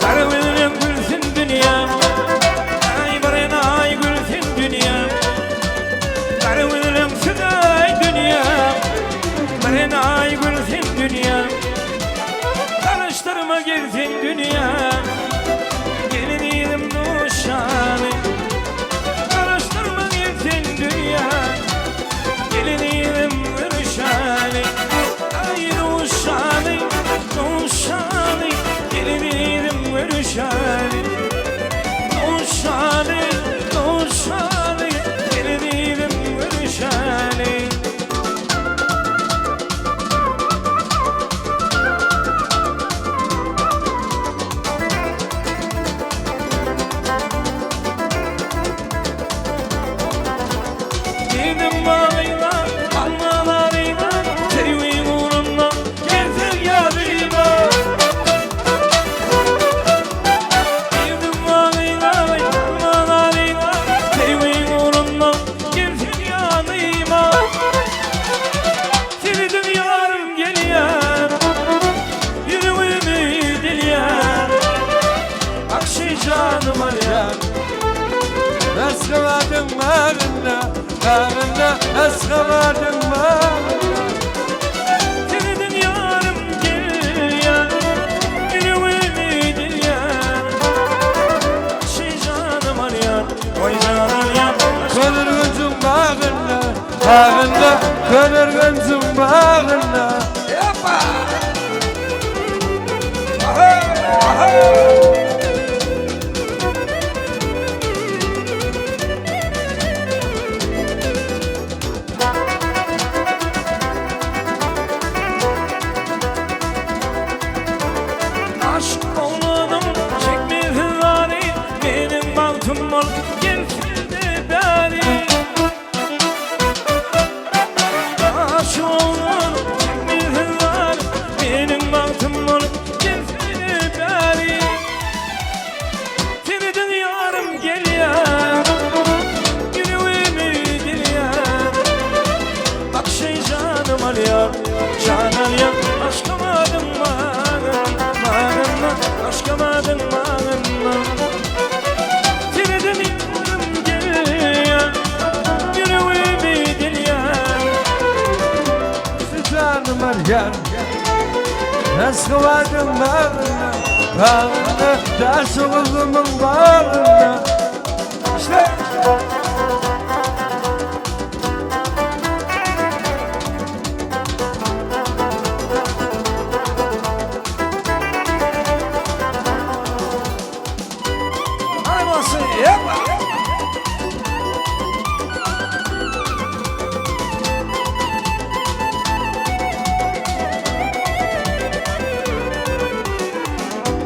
Gara gözlem gülsün dünýäm, Aý bir enaý gülsün dünýäm. Gara gözlem süzaý dünýäm, Bir enaý gülsün dünýäm. Garaşdyrma gelsin dünýäm, Gelin yzym duşany. Garaşdyrma gelsin dünýäm, Gelin yzym görüşäli. Aý duşany, duşany, Gelin yzym görüşäli. Duşany, duşany, Gelin yzym görüşäli. Girdim bagyna, almalaryna, Söýgiň ugrunda gelseň ýanyma. Girdim bagyna, almalaryna, Söýgiň ugrunda gelseň ýanyma. Sevdim ýarym gelýär, Ýüregimi dilýär, Akşy janym alýar. Aşgabadyň bagynda, bagynda, Aşgabadyň bagynda. Sevdim ýarym gelýär, Ýüregimi dilýär, Akşy janym alýar, Oý jan alýar. Köneürgenjiň bagynda, bagynda, Köneürgenjiň bagynda. Ýeppa. Aşyk bolmadyň çekmesiz zary, Meniň bagtym bol gelsene bäri. Aşyk bolmadyň çekmesiz zary, Meniň bagtym bol gelsene bäri. Serediň ýarym gelýär, Ýüregimi dilýär. Bakşy janym alýar, jan alýar, Aşgabadyň bagyn, bagynda, Aşgabadyň bagynda. Serediň ýarym gelýär, Ýüregimi dilýär. Janym alýar, Aşgabadyň bagynda, bagynda, Daşoguzymyň bagynda. İşte. Ay basın, yapma.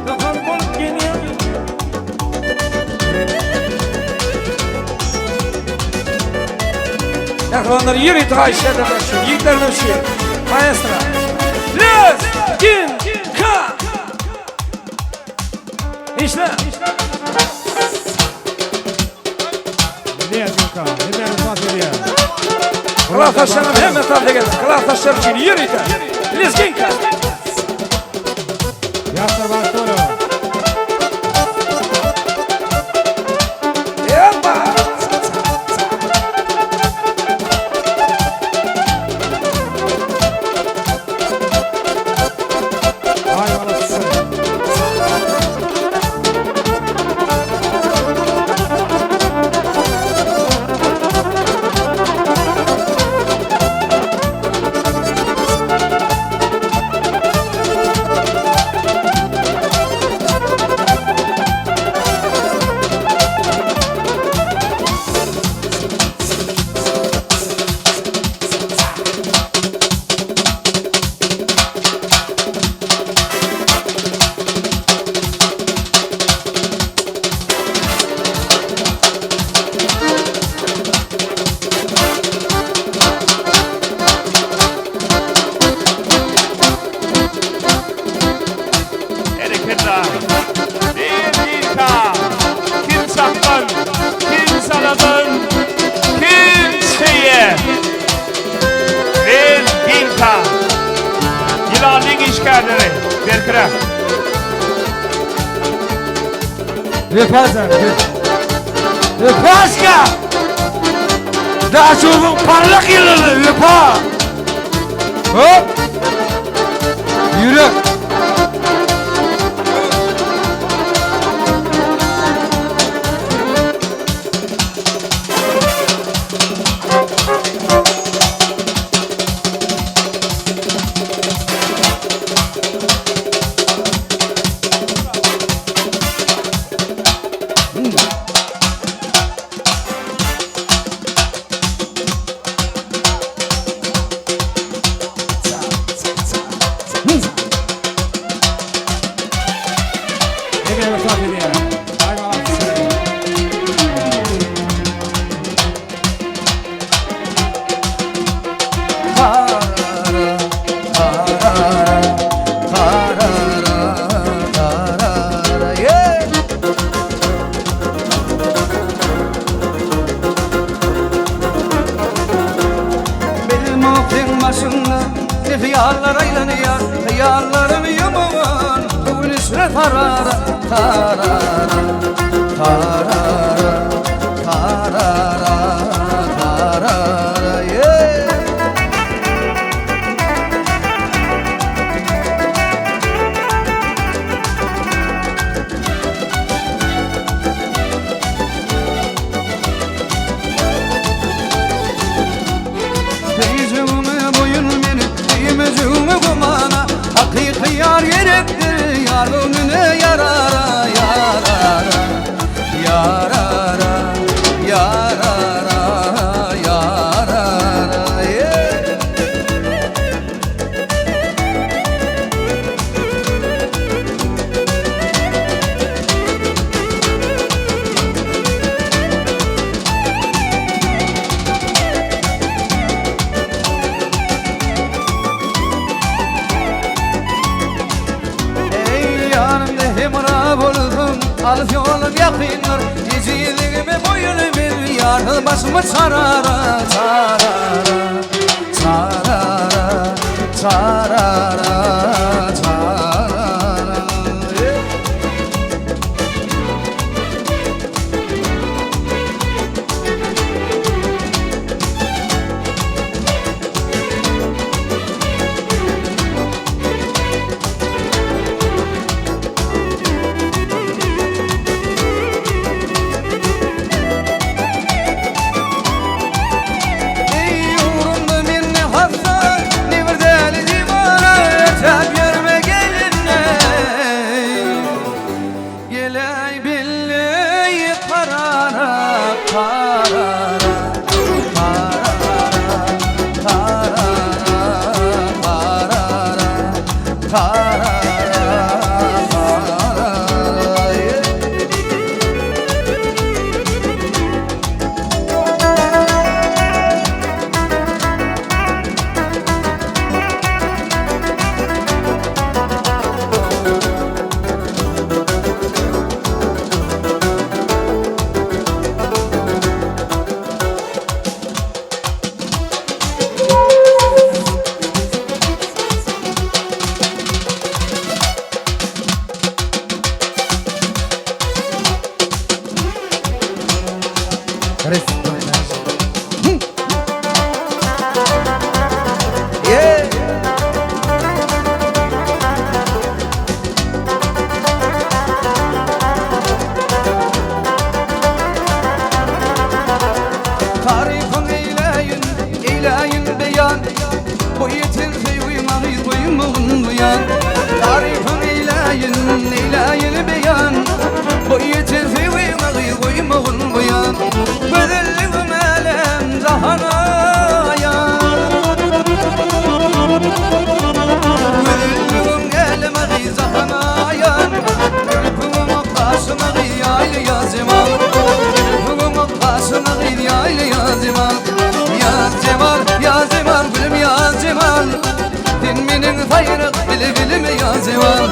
Gahar bolup gelýär. Mähribanlar ýörite haýyş ederler şu ýigitlerden şu. Maestro. Les gin ka. İşle. Lezginka, hemme ruhsat edýär. Klasdaşlarym hemme tarda geldi. Klasdaşlar üçin ýörite. Lezginka. Ýaşlar bagtly boluň. Ýappa. Aý balasy. Berekella. Lezginka. Kim çakgan, kim çaladan, kim çeýe. Lezginka. Ýylanlyň işgärleri. Berkiräk. Wepajan. Wepaşka! Daşoguzyň parlak ýyldyzy Wepa! Hop! Ýürek! Hemme ruhsat edýär. Aý balasy. Bilmok seň başyňda ne hyýallar aýlanýar, Hyýallarym ýumugan göwün içre tarara, Tarara, tarara, tarara, tarara, ýe. Söýjegime boýun meni, söýmejegime gumana, Hakyky ýar gerekdir, ýar göwnüne ýarara, Ýarara, ýarara, ýarara, ýarara, ýe. Eý ýanymda hemra bolsun, alys ýolum ýakyndyr, Ejizligime boýun bil, ýarsyz başymy çarara, Çarara, çarara, çarara, çarara, ýe. Eý ugrunda men ne hassa. Tarypyň eýläýin, eýläýin beýan, Bu ýeten söýgi maňyz goýmagyn buýan. Tarypyň eýläýin, eýläýin beýan, Bu ýeten söýgi maňyz goýmagyn buýan. Gözelligim älem jahana aýan. Gözelligim äleme gyz jahana aýan. Gülküňiň gaşyna gyz ýaýly ýaz jemal. Gülküňiň gaşyna gyz ýaýly ýaz jemal. Ýaz jemal, ýaz jemal, gülüm ýaz jemal. Sen meniň saýrak bilbilim ýaz jemal.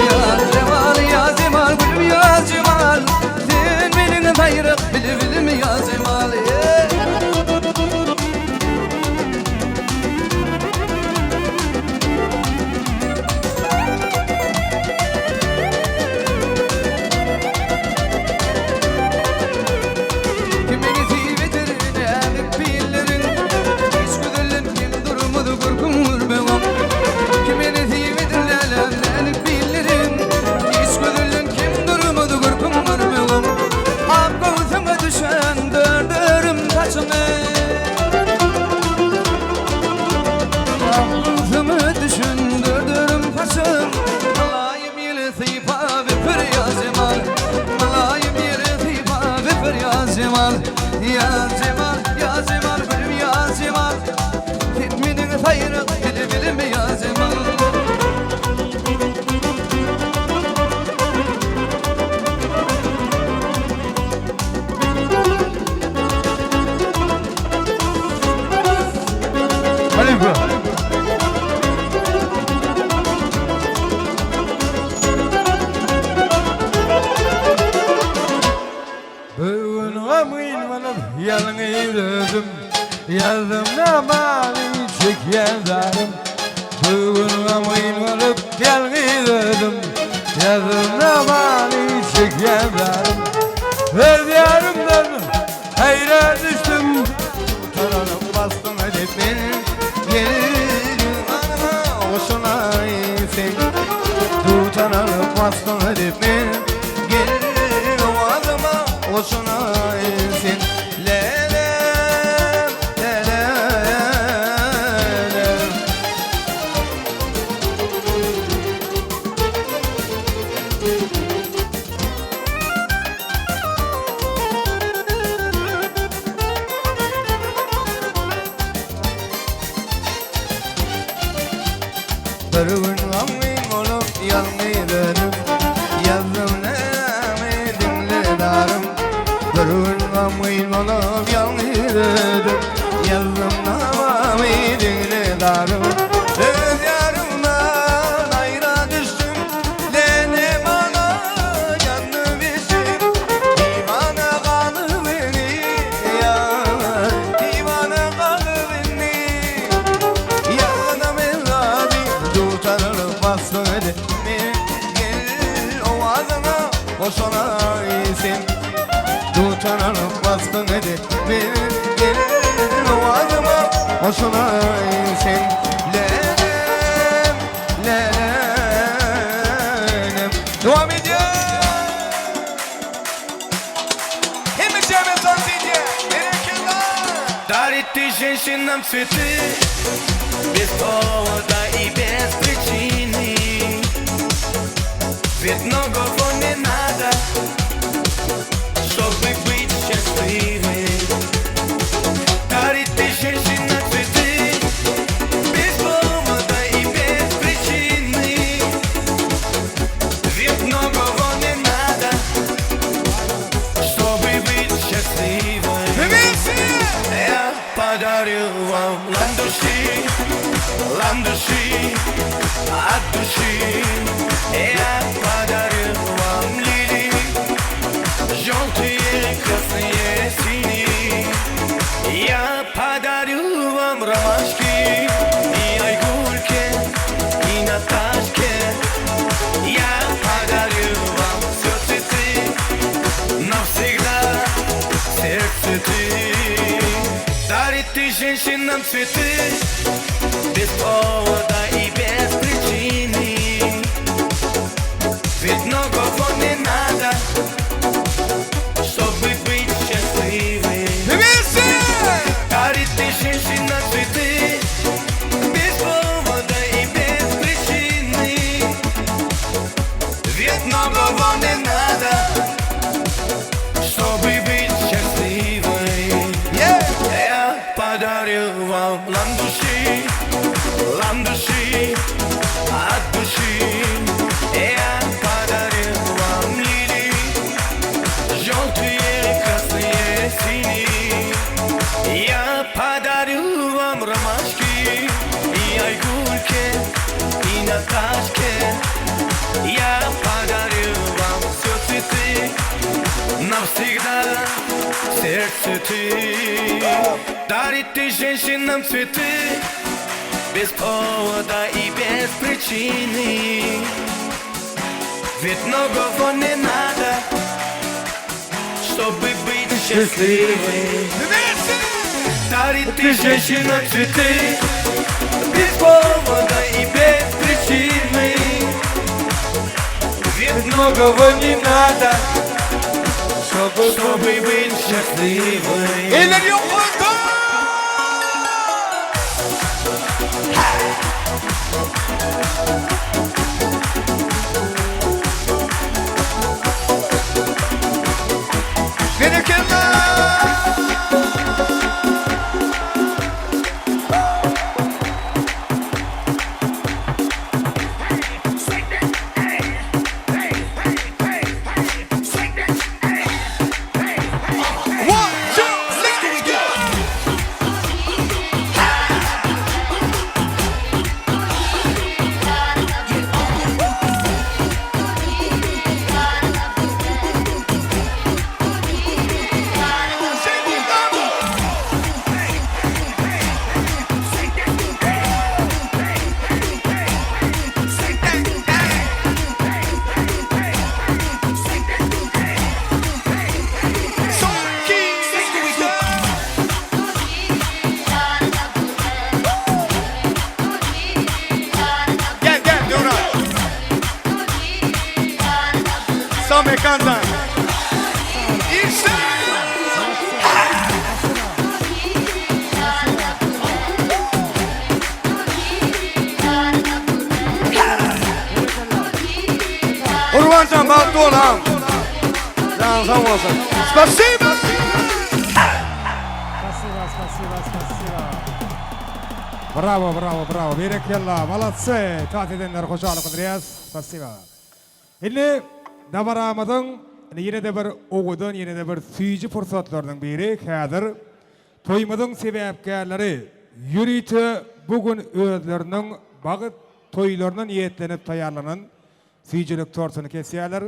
Ýaz jemal, ýaz jemal, gülüm ýaz jemal. Sen meniň saýrak bilbilim ýaz jemal. Kime nesip eder näzik pillerin Hiç güzelden kem durmaz görküň görmegem Kime nesip eder lälem näzik pillerin Hiç güzelden kem durmaz görküň görmegem Ak göwsüňe düşen dörderim saçyňy Ak göwsüňe düşen dörderim saçyň Mylaýym ýeli sypap öper ýa jemal Mylaýym ýeli sypap öper ýa jemal Ýa jemal, ýa jemal, gülüm ýa jemal Sen meniň saýrak bilbilim ýa jemal. Halypa. Bugün gamgyn bolup ýalňyz özüm Ýazdym namany çekýän zarym Bugün gamgyn bolup ýalňyz özüm Ýazdym namany çekýän zarym Öz ýarymdan aýra düşdüm Taralyp basdyň edip men Geldim ganyma goşulaý sen Dutar alyp basdyň edip men Gel owazyma goşulaý sen Lälem, lälem Bir gün gamgyn bolup ýalňyz özüm Ýazdym näme diňle zarym Bir gün gamgyn bolup ýalňyz özüm Ýazdym namamy diňle zarym Öz ýarymdan aýra düşdüm Lenem ana ýandy bişim Diwana galyp indi ýar Diwana galyp indi Ýa-da men razy Dutarly basdyň edi Men gel owazyňa goşulaý sen Dutarly basdyň edi Men gel owazyňa goşulaý sen Lälem Lälem Dowam edýär. Hemme jeme tans edýär. Berekella. Дарит ты женщинам цветы Без повода и без причины Ведь многого не надо Чтобы быть счастливым Дарит ты женщинам цветы Без повода и без причины Ведь многого не надо Чтобы быть счастливой Я подарю вам ландыши, ландыши от души. Я подарю вам лилии, желтые, красные, синие. Я подарю вам ромашки и айгульке, и Наташке. Я подарю вам все цветы, навсегда сердце ты. цветы. Дарит ты женщинам цветы Без повода и без причины Ведь многого не надо Чтобы быть счастливым Вместе! Дарит ты женщинам цветы Без повода и без причины Ведь многого не надо Чтобы быть счастливой Я подарю вам ландыши, ландыши от души Я подарю вам лилии, желтые, красные, синие Я подарю вам ромашки и айгульке, и Наташке Я подарю вам все цветы Навсегда в сердце ты Дарит ты женщинам цветы Без повода и без причины Ведь многого не надо Чтобы быть счастливой Дарит ты женщинам цветы Без повода и без причины Ведь многого не надо Чтобы, чтобы быть счастливой Eller ýokarda! Berekella! One, two, let's go! Gel gel Döwran. Sağ mekandan. İşte. Gurbanjan bagtly bol ha. Janyň sag bolsun. Spasibo. Spasibo, spasibo, spasibo. Bravo, bravo, bravo. Berekella, molodцы. Tat edenler hoşallyk bildirýäs. Spasibo. Indi dabaramyzyň ýene-de bir owadan, ýene-de bir süýji pursatlarynyň biri häzir toýumyzyň sebäpkärleri ýörite bu gün özleriniň bagyt toýlaryna niýetlenip taýýarlanan Süýjülik tortuny kesýärler.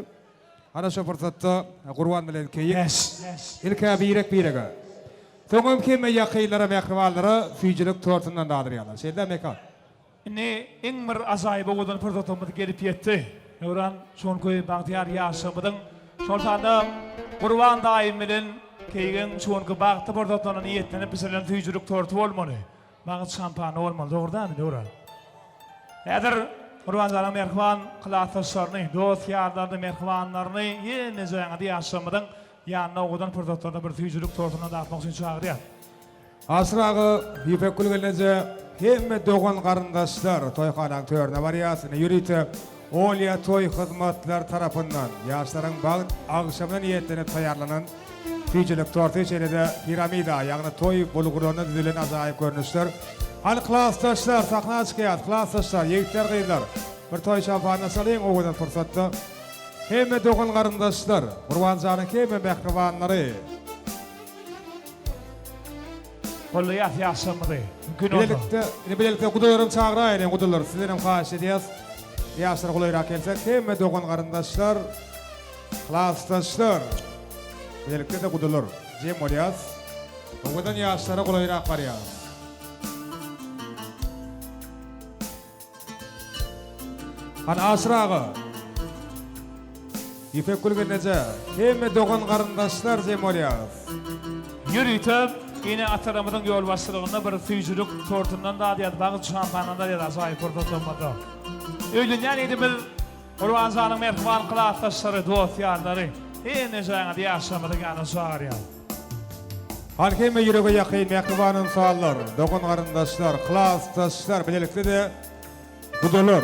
Ana şo pursatda Gurban bilen Keýik ilk-ä birek-birege, soňam hemme ýakynlara, mähribanlara süýjülik tortundan dadyrýarlar. Şeýle-dä Mekan? Indi iň bir ajaýyp owadan pursatymyz gelip ýetdi. Döwran şu günki bagtyýar ýaşlygymyzyň, şol sanda Gurban daýym bilen Keýigiň şu günki bagtly pursatlaryna niýetlenip bişirilen süýjülik torty bolmaly. Maňa şampany bolmaly dogry dälmi Döwran? Häzir Gurbanjanyň mähriban klasdaşlaryny, dost-ýarlaryny, mähribanlaryny ýenejeňizi ýaşlarymyzyň ýanyna owadan pursatlarda bir süýjülik tortuny datmak üçin çagyrýas. Aşyr aga, Ýüpekgül gelneje, hemme dogan-garyndaşlar toýhanaň törüne barýas. Ine ýörite Olýa toý hyzmatlary tarapyndan ýaşlaryň bagt agşamyna niýetlenip taýýarlanan Süýjülik torty şeýle-de piramida, ýagny toý bulgurlaryndan düzülen ajaýyp görnüşler. Hany klasdaşlar, sahna çykýas, klasdaşlar, ýigitler, gyzlar, bir toý şampanyny açalyň owadan pursatda. Hemme dogan-garyndaşlar, Gurbanjanyň hemme mähribanlary. Goldaýas ýaşlarymyzy. Mümkin bolsa. Bilelikde, indi bilelikde gudalaram çagyraýalyň, gudalar, sizdenem haýyş edýäs. Ýaşlar golaýrak gelsek, hemme dogan-garyndaşlar, klasdaşlar. Bilelikde-de gudalar jem bolýas. Owadan ýaşlara golaýrak barýas. Hany Aşyr aga. Ýüpekgül gelneje, hemme dogan-garyndaşlar jem bolýas. Ýörite ene-atalarymyzyň ýolbaşçylygynda bir süýjülik tortundan dadýas, bagyt şampandan dadýas ajaýyp pursatlarymyzda. Öýlenýän ýigidimiz Gurbanjanyň mähriban klasdaşlary, dost-ýarlary hemmejaňyzy ýaşlarymyzyň ýanyna çagyrýar. Hany hemme ýürege ýakyn mähriban ynsanlar, dogan-garyndaşlar, klasdaşlar, bilelikde-de gudalar.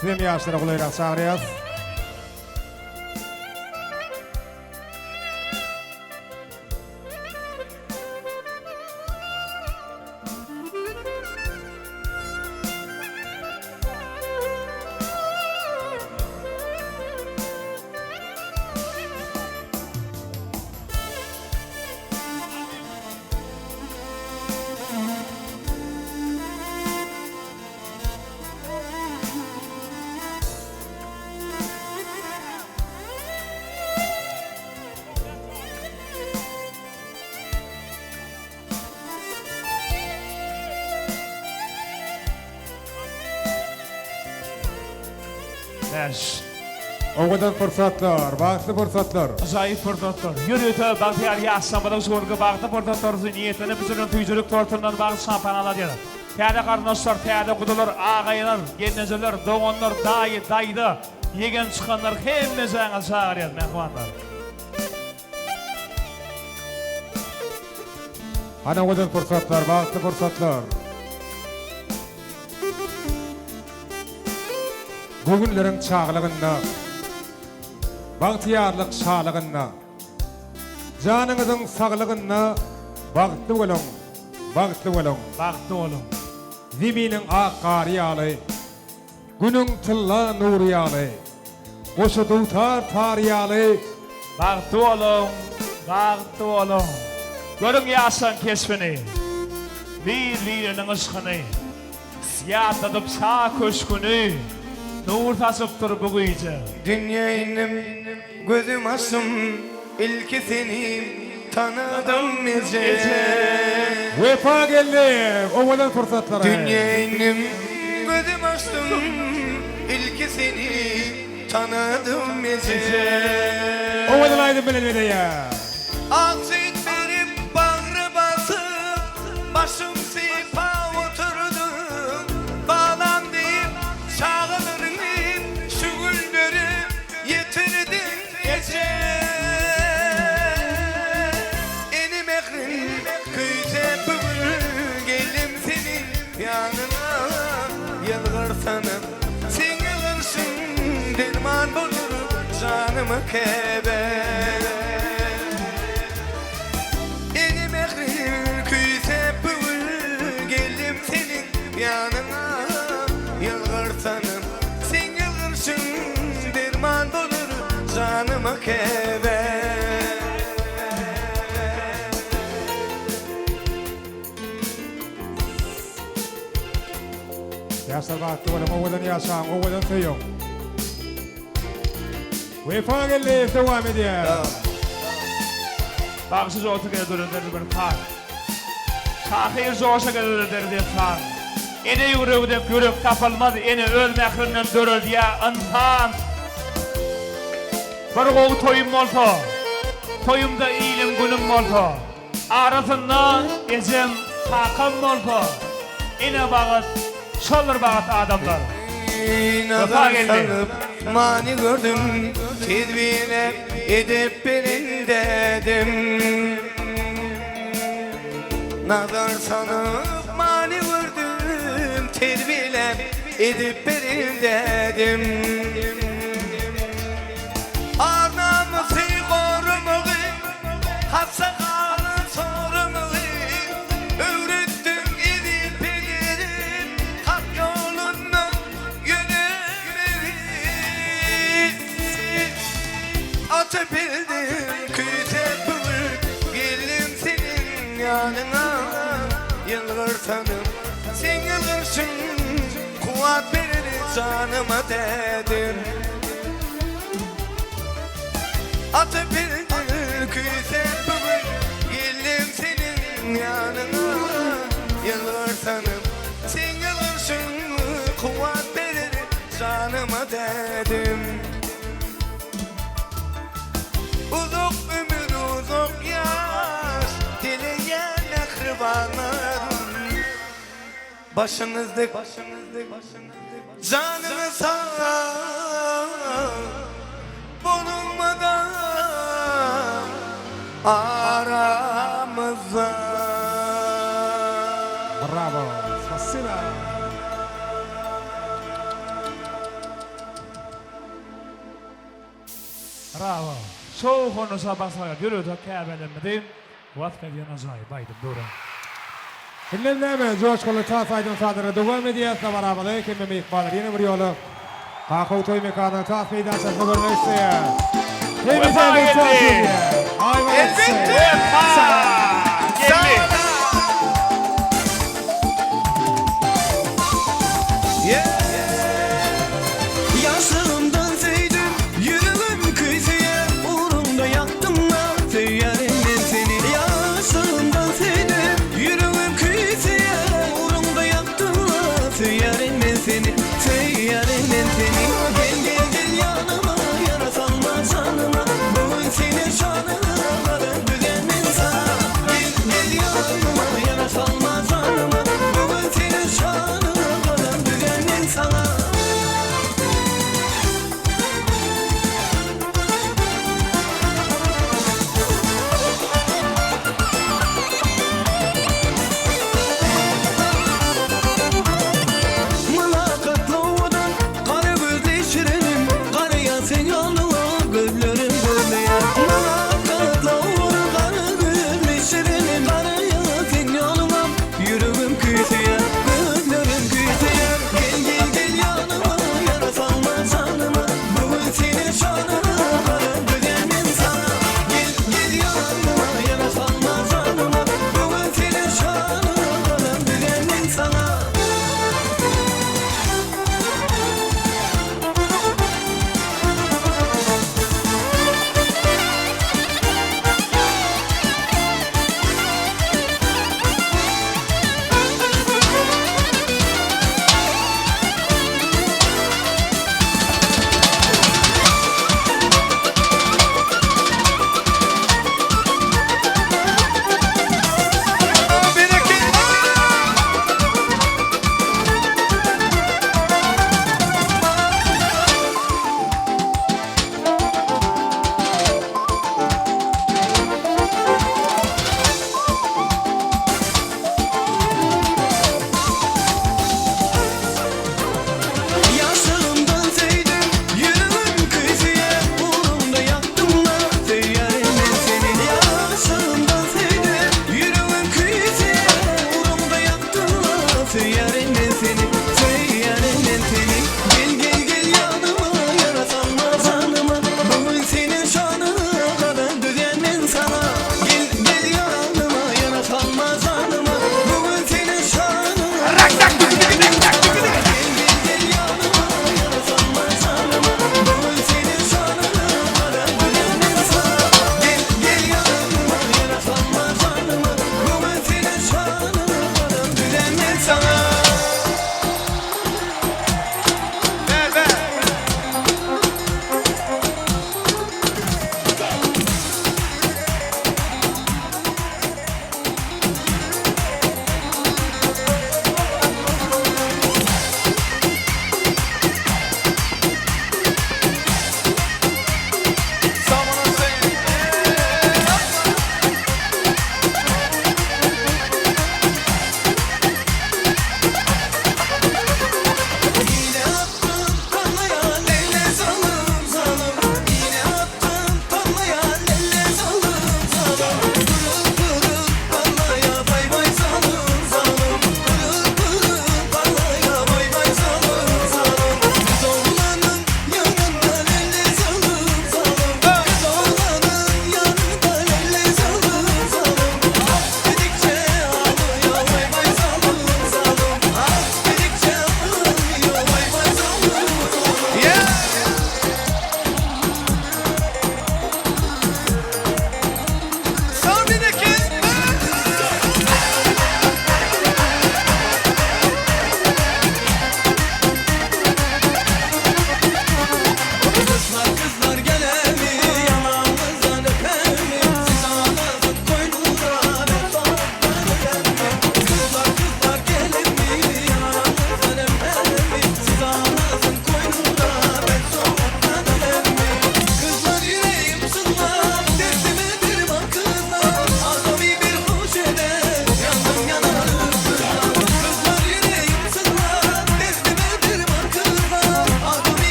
Sizem ýaşlara golaýrak çagyrýas. Bäş. Owadan pursatlar, bagtly pursatlar. Ajaýyp pursatlar. Ýörite bagtyýar ýaşlarymyzyň şu günki bagtly pursatlary üçin niýetlenip bişirilen süýjülik tortundan bagt şampan aladýar. Täze garyndaşlar, täze gudalar, agaýlar, gelnejeler, doganlar, daýy, daýza, ýegen çykanlar hemmejaňyzy çagyrýas mähribanlar. Hany owadan pursatlar, bagtly pursatlar. Göwünleriň çaglygynda, bagtyýarlyk şalygynda, janyňyzyň saglygynda bagtly boluň, bagtly boluň. Bagtly boluň. Zeminiň ak gary ýaly, Günüň tylla nury ýaly. Goşa dutar tary ýaly. Bagtly boluň, bagtly boluň. Görüň ýaşlaň keşbini. Bir-biriniň yşkyny. Ýatladyp şa köşgüni. Nur saçypdyr bu gije. Dünýä indim, gözüm açdym, ilki seni tanadym eje. Wepa geldi, owadan pursatlara. Dünýä indim, gözüm açdym, ilki seni tanadym eje. Owadan aýdym bilen bezeýär. Ak süýt berip, bagra basyp, başym sypap oturdyň, balam diýip, çagalaryňy şu günlere ýetirdiň eje. Ene mährin küýsäp bu gün geldim seniň ýanyňa, ýylgyrsanam seň ýylgyrşyň derman bolar janyma käbä. Ene mährin küýsäp bu gün geldim seniň ýanyňa, ýylgyrsanam seň ýylgyrşyň derman bolar janyma käbä. Ýaşlar bagtly boluň, owadan ýaşaň, owadan söýüň. Wepa Geldiýew dowam edýär. Bagşy joşa geler döreder bir saz. Şahyr joşa geler döreder dessan. Ene ýüregi dek ýürek tapylmaz, ene öz mährinden döredýär ynsan. Bir gowy toýum bolsa, toýumda ilim günüm bolsa, arasynda ejem, kakam bolsa, ene bagyt şoldur bagyt adamlar. Nazar salyp many gördüm, Tedbire edep bilindedim. Nazar salyp many gördüm, Terbiýeläp edip bilindedim. Ar-namysy goramagy, Hassa galan soramagy, Öwretdiň eziz pederim, Hak ýolundan ýöremegi. Ata bildim küýsek bu gün, Geldim seniň ýanyňa, Ýylgyrsanym seň ýylgyrşyň, Kuwwat berer janyma dädem. Ata bildim küýsek bu gün, Geldim seniň ýanyňa, Ýylgyrsanym seň ýylgyrşyň, Kuwwat berer janyma dädem. Uzak ömür uzak ýaş. Başyňyz dik, janyňyz sag, Bolunmadan aramyzda. Bravo! Spasiba! Bravo! Şowhunly şapak salýar ýörite käbelerimizi wasp edýän ajaýyp aýdym döwran. Indem näme, joşgunly tans aýdym-sazlara dowam edýäs dabaramyzy hemme myhmanlar ýene bir ýola Kakow toý mekanynyň tans meýdançasynda görmek isleýär. Wepa geldi! Elbetde! Wepa geldi! Ýaşlygymdan söýdüm, ýüregim küýseýär, Ugruňda ýakdym-a, söýýärin men seni. Ýaşlygymdan söýdüm, ýüregim küýseýär, Ugruňda ýakdym-a, söýýärin men seni, Söýýärin men seni. Gel, gel, gel ýanyma, ýara salma janyma, Bu gün seni şanyňa gadam düzen men saňa.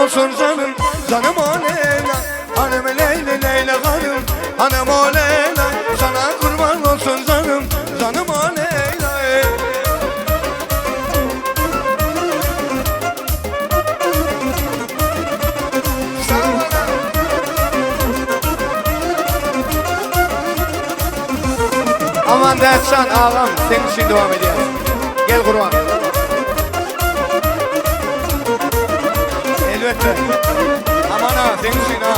olsun canım Canım o Leyla Hanım Leyla Leyla hanım Hanım o Leyla Sana kurban olsun canım Canım o Leyla Aman Dertcan ağam senin için devam ediyor. Gel kurban. Elbette. Aman ha senin için ha.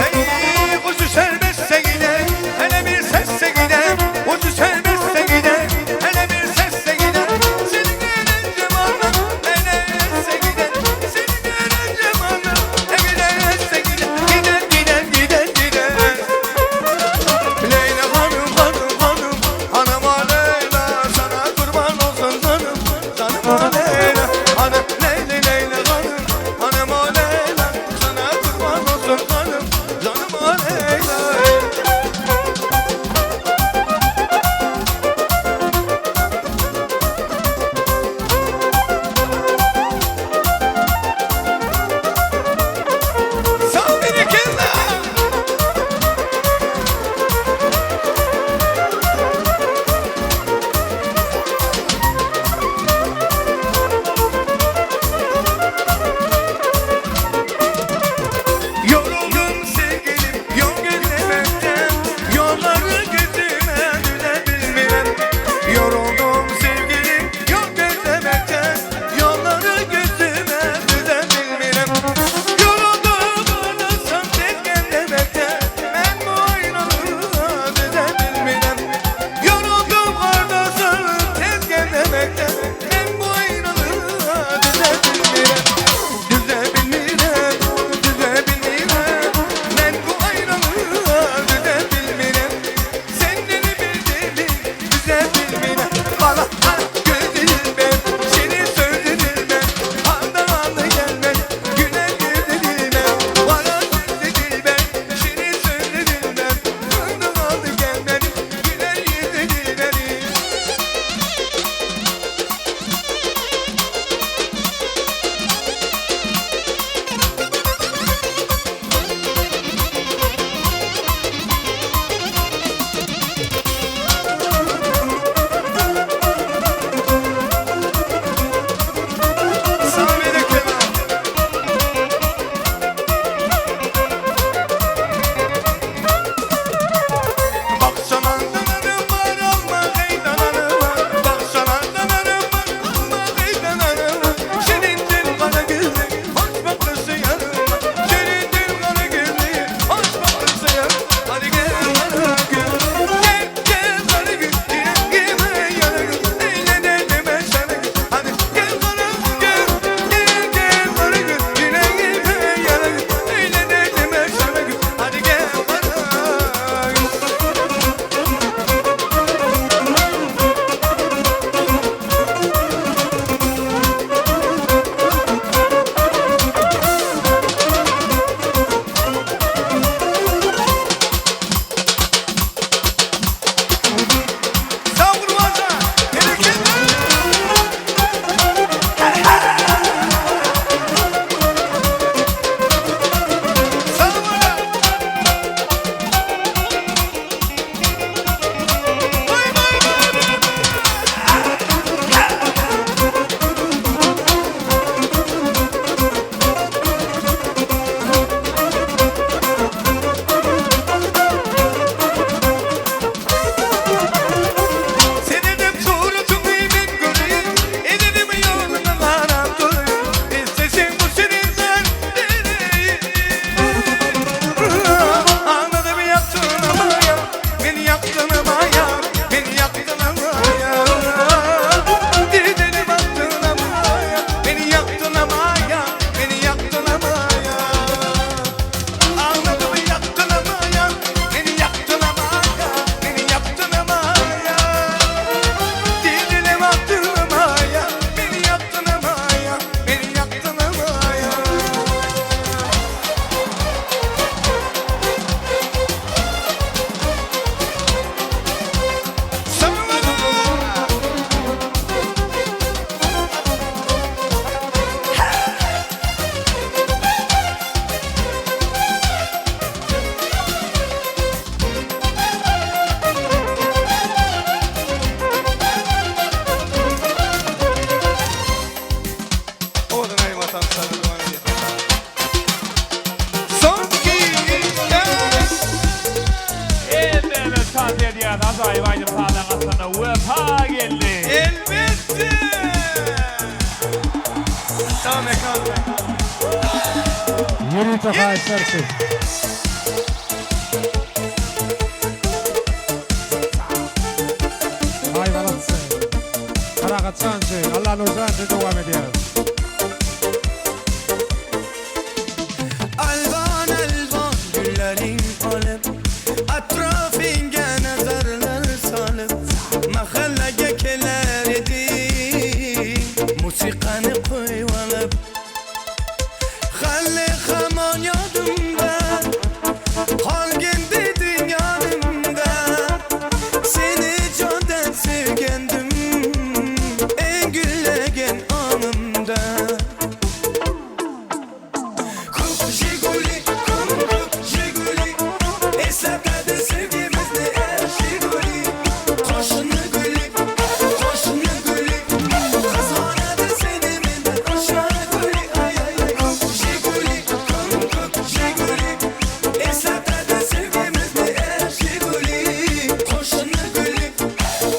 Ey kuzu serbestse gider, hele bir sesse gider. Kuzu serbestse gider, hele bir sesse gider. Seni görünce bana, hele esse gider. Seni görünce bana, hele esse gider. Gider, gider, gider, gider. Leyla hanım, hanım, hanım, hanım a Leyla. Sana kurban olsun canım, canım a Leyla. Hanım, Leyla, Leyla hanım. Ajaýyp aýdym sazyň astynda Wepa geldi. Elbetde! Sag mekan. Ýörite haýyşlar üçin. Aý malatsy. Parahatjan üçin, Allanurjan üçin dowam edýäris. Alwan alwan gülleriň alyp Atrafyňa nazarlar salyp Mahallaga keler ediň Musiqany qoýup alyp Hali hamon ýodumda Qolgin dediň ýanymda Seni jondan sevgendim Eň güllegen aňymda Ko'k Jiguli, ko'k Jiguli Eslatadi sevgimizni er Jiguli Qoshini guli, qoshini guli Qizg'onadi seni mendan o'sha guli Ay ay ay Ko'k Jiguli, ko'k Jiguli Eslatadi sevgimizni er Jiguli Qoshini guli,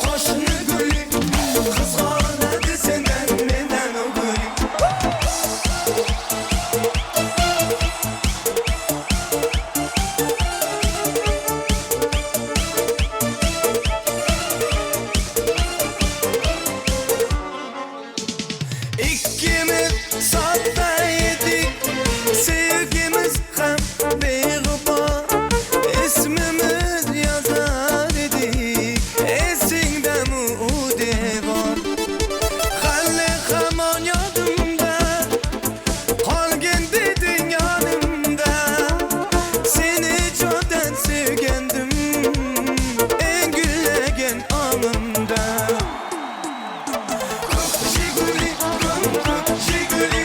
qoshini guli Qizg'onadi sendan mendan u guli Ikkimiz sodda edik Sevgimiz ham beg'ubor Ismimiz yozar edik Esingdami u devor Hali hamon yodimda Qolgin deding yonimda Seni jondan sevgandim Eng gullagan ongimda Ko'k Jiguli, ko'k Jiguli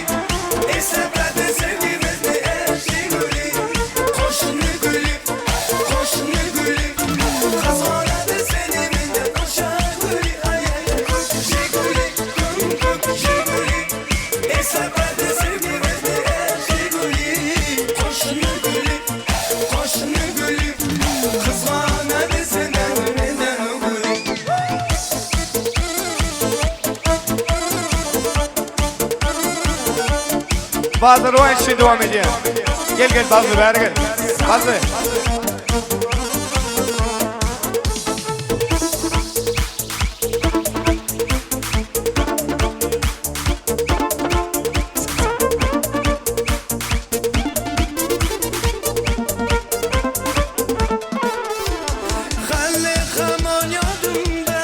Eslatadi sevgimizni er Jiguli Qo'shni guli, qo'shni guli Qizg'onadi seni mendan o'sha guli Ay ay ay Ko'k Jiguli, ko'k Jiguli Eslatadi sevgimizni er Jiguli Qo'shni guli, qo'shni guli Qizg'onadi sendan mendan u guli Bazar için devam edýär. Gel gel Bazı bäri gel. Bazı. Hali hamon yodimda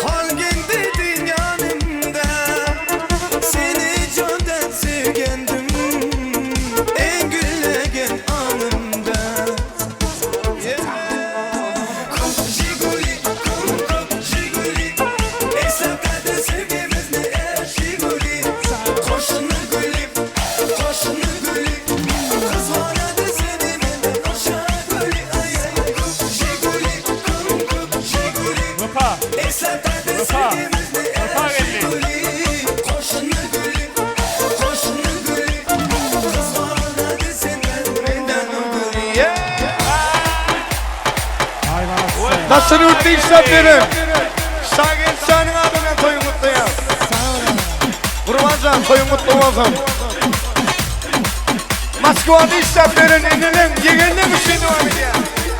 Qolgin deding yonimda Seni jondan sevgandim Eng gullagan ongimda Ko'k Jiguli, ko'k Jiguli Eslatadi sevgimizni er Jiguli Qo'shni guli, qo'shni guli Qizg'onadi seni mendan o'sha guli Ay ay ay Ko'k Jiguli, ko'k Jiguli Wepa. Eslatadi Wepa. sevgimizni er Wepa geldi. Jiguli Qo'shni guli, qo'shni guli Qizg'onadi sendan mendan u guli Aý malatsy. Daşary ýurtda işläp beren. Şagel şanyň adyndan toýuň gutlaýar. Gurbanjan toýuň gutly bolsun. Moskwada işläp beren ineleň, ýegenleň üçin dowam edýär.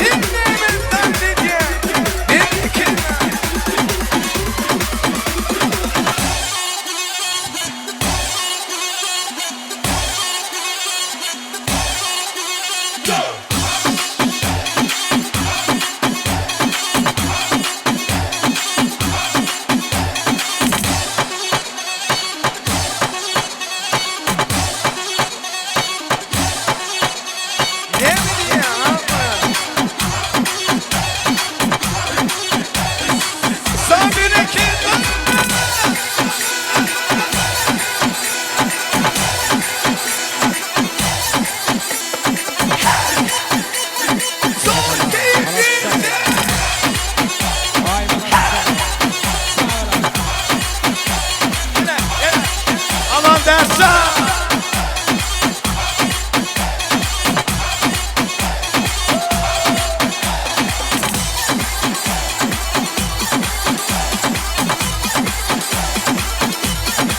Indemiz dans edýär. Bir kelime. Näme diýýäň, amma?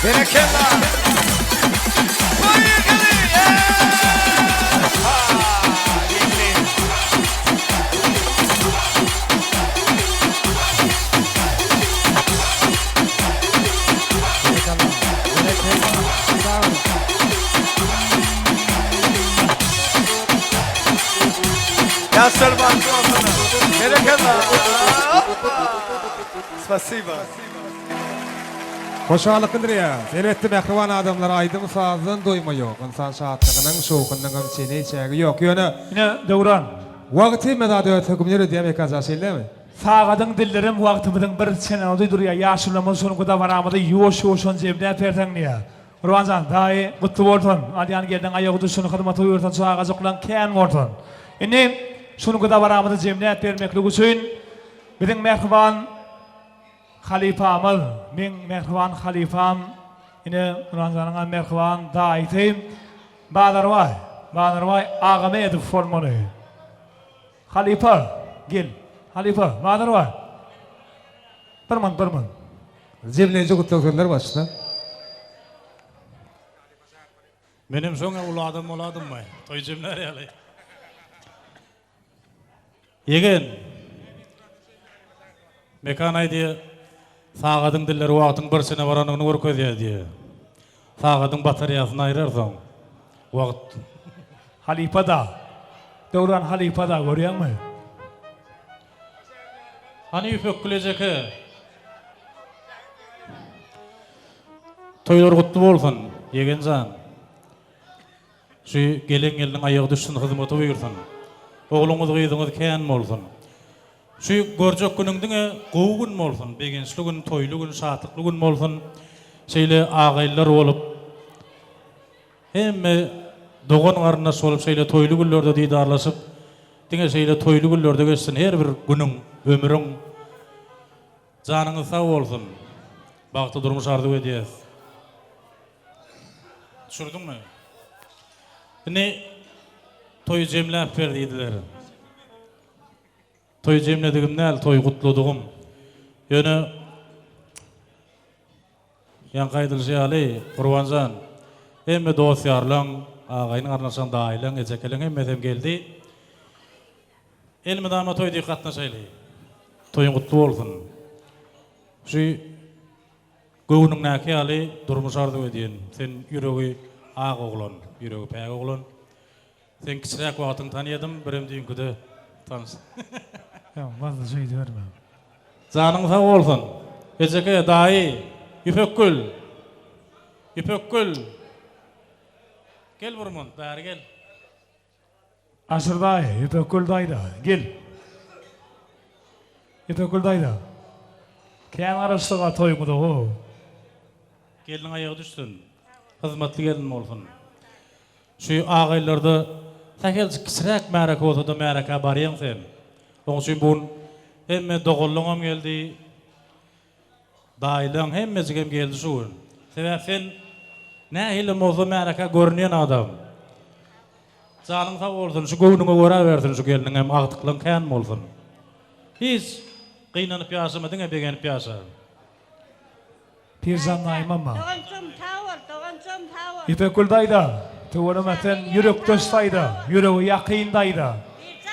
Berekella. Poýehaly! Ha! Geldi. Ýaşlar bagtly bolsun. Berekella. Spasiba. Hoşallyk bildirýäris. Elbetde mähriban adamlar aýdym sazdan doýma ýok. Ynsan şatlygynyň, şowhunynyňam çeni çägi ýok. Ýöne. Ine Döwran. Wagt hemme zady öz hökümini ýöredýär Mekanjan şeýlemi? Sagadyň dillerem wagtymyzyň bir çenini duýdurýar. Ýaşulamyz şonuňky dabaramyzy ýuwaş-ýuwaşdan jemläp berseň diýýär. Gurbanjan daýy gutly bolsun. Alýan gelniň aýagy düşsün hyzmaty buýursun çagajyklaň kän bolsun. Indi şunuňky dabaramyzy jemläp bermeklik üçin biziň mähriban Halypamyz, meň mähriban halypam, ine Gurbanjanyňam mähriban daýysy Bazarbaý, Bazarbaý Agamedow bolmaly. Halypa, gel. Halypa, Bazarbaý. Bir minut, bir minut. Jemleýji gutlag sözler başda. Menem şoňa uly adam boladymmy? Toý jemlär ýaly. Ýegen. Mekan aýdýar, sagadyň dilleri wagtyň bir çene baranyny görkezýär diýýär. Sagadyň batarýasyny aýrarsoň, wagt. Halypa-da. Döwran halypa-da, görýäňmi? Hany Ýüpekgül ejeke. Toýlar gutly bolsun, ýegen jan. Şu gelen gelniň aýagy düşsün hyzmaty buýursyn. Ogluňyz gyzyňyz kän bolsun. Şu görjek günüň diňe gowy gün bolsun, begençli gün, toýly gün, şatlykly gün bolsun. Şeýle agaýlylar bolup, hemme dogan garyndaş bolup şeýle toýly günlerde didarlaşyp, diňe şeýle toýly günlerde geçsin her bir günüň, ömrüň. Janyňyz sag bolsun. Bagtly durmuş arzuw edýäs. Düşürdiňmi? Indi toýy jemläp ber diýdiler. Toýy jemledigim däl, toýy gutladygym. Ýöne ýaňky aýdylyşy ýaly, Gurbanjan, hemme dost-ýarlaň, agaýyn-garyndaşlaň, daýylaň, ejekeleň hemmesem geldi. Elmydama toý diýip gatnaşaýly. Toýuň gutly bolsun. Şu göwnüňdäki ýaly durmuş arzuw edýän. Sen ýüregi ak oglan, ýüregi päk oglan. Seň kiçiräk wagtyňy tanýadym, birem düýnküde tanyş. Ýa, wazza şeýdiberme. Janyň sag bolsun. Ejeke, daýy, Ýüpekgül! Ýüpekgül! Gel bir munt, bäri gel. Aşyr daýy, Ýüpekgül daýza, gel. Ýüpekgül daýza. Kän garaşdyk-a toýuňyza how. Gelniň aýagy düşsün. Hyzmatly gelin bolsun. Şu agaýlarda sähelçik kiçiräk märeke bolsa-da märekä barýaň sen. Oň üçin bu gün hemme doganlaňam geldi. Daýylaň hemmejigem geldi şu gün. Sebäp sen nähilem bolsa märekä görünýän adam. Janyň sag bolsun, şu göwnüňe görä bersin şu gelniňem, agtyklaň kän bolsun. Hiç gynanyp ýaşama diňe begenip ýaşa. Pirjan daýymam bar. Doganjygym sag bol, doganjygym sag bol. Ýüpekgül daýza, tüweleme sen ýürekdeş daýza, ýürege ýakyn daýza.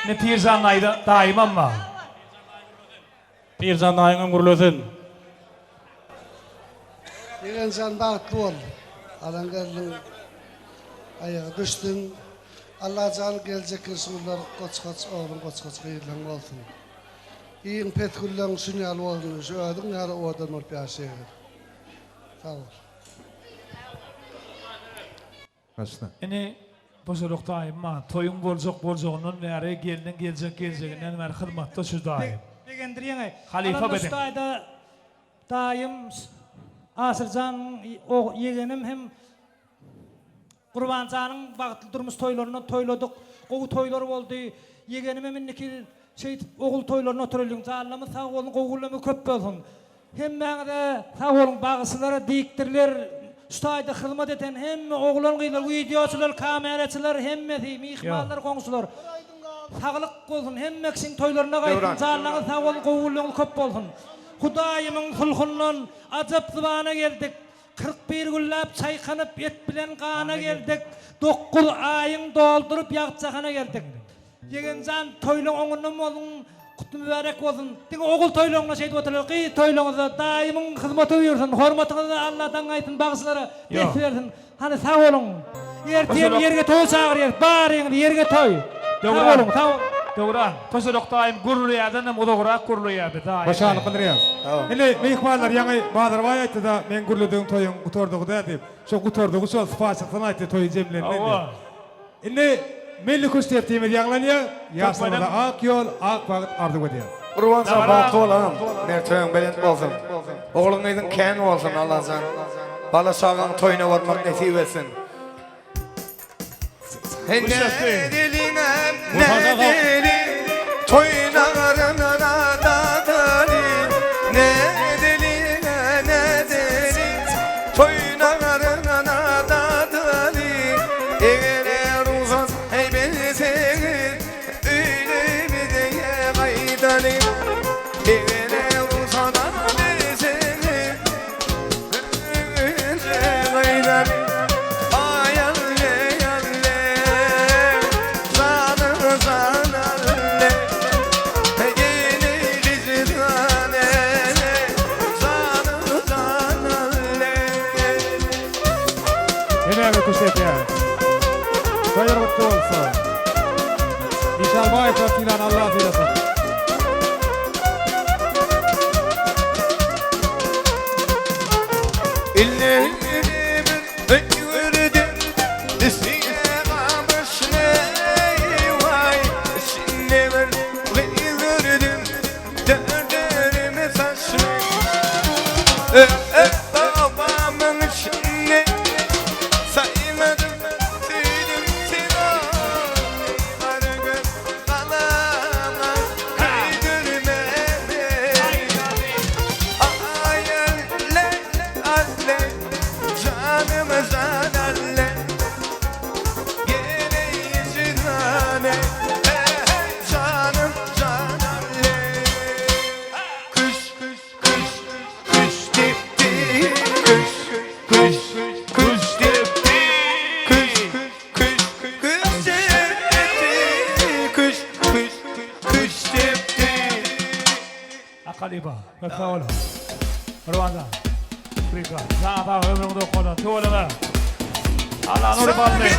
Ine Pirjan daýza daýymam bar. Pirjan daýyňam gürlesin. Ýegenjan bagtly bol. Alan gelniň aýagy düşsün. Allajan geljek ýyl şular goç goç ogluň goç goç gyzlaň bolsun. Iň pes gülleň şun ýaly bolsun şu özüň ýaly owadan bolup ýaşaýawer. Sag bol. Başla. Ine, boşalyk daýym bar. Toýuň boljak boljagyndan bäri, gelniň geljek geljeginden bäri hyzmatda şu daýym. Begendirýäňaý. Halypa Alanda biziň. şu taýda daýym Aşyrjan ýegenim hem Gurbanjanyň bagtly durmuş toýlaryny toýladyk. Gowy toýlar boldy. Ýegenimem indiki şeýdip ogul toýlaryny otureliň. Janlarymyz sag bolsun, gowy günlerimiz köp bolsun. Hemmäňize sag boluň bagşylara dikdirler şu taýda hyzmat eden hemme oglan gyzlar wideoçylar kameraçylar hemmesi myhmanlar goňşular saglyk bolsun hemme kişiň toýlaryna gaýtsyn janlaňyz sag bolsun gowy günleňiz köp bolsun Hudaýymyň sulhundan ajap zybana geldik. 41 günläp çaýkanyp et bilen gana geldik. Dokguz aýyň dolduryp ýagt jahana geldik. Ýegenjan toýlaň oňundan bolsun kutly mübärek bolsun. Diňe ogul toýlaňda şeýdip oturlar gyz toýlaňyzda daýymyň hyzmaty buýursyn hormatyňyzy Alla daňaýsyn bagşylara bes bersin. Hany sag boluň. Ertir ýerge toýa çagyrýas. Baryňyzy ýerge toý. Sag boluň, sag boluň. Döwran, toşalak daýym gürleýärdenem uzagrak gürleýärdi daýym. Hoşallyk bildirýäs. Indi myhmanlar ýaňy Bazarbaý aýtdy-da, meň gürledigim toýuň gutardygy däl diýip. Şo gutardygy şol sypaçylykdan aýtdy, toýy jemlendi diýip. Indi milli küştdepdimiz ýaňlanýar. Ýaşlarymyza ak ýol, ak bagt arzuw edýäs. Gurbanjan bagtly bol agam mertebeň belent bolsun ogluň gyzyň kän bolsun Allajan bala çagaň toýuna barmak nesip etsin. Nädeliňem nädeli toýlarynda dadaly Nädeliňe nädeli toýlarynda dadaly Eger rugsat berseňiz öýlemize gaýdaly Eger rugsat berseňiz öýlemize gaýdaly Aý alle alle janym jan alle Gelin jane janym jan alle. Ene bir kuş etýär. Toýlar gutly bolsun. Işanbaýewler sylan Allah sylasyn. Akalyba, köp sag boluň. Gurbanjan, Prika, saňa sag ömrüň uzak bolsun, tüweleme. Alla nury baldy.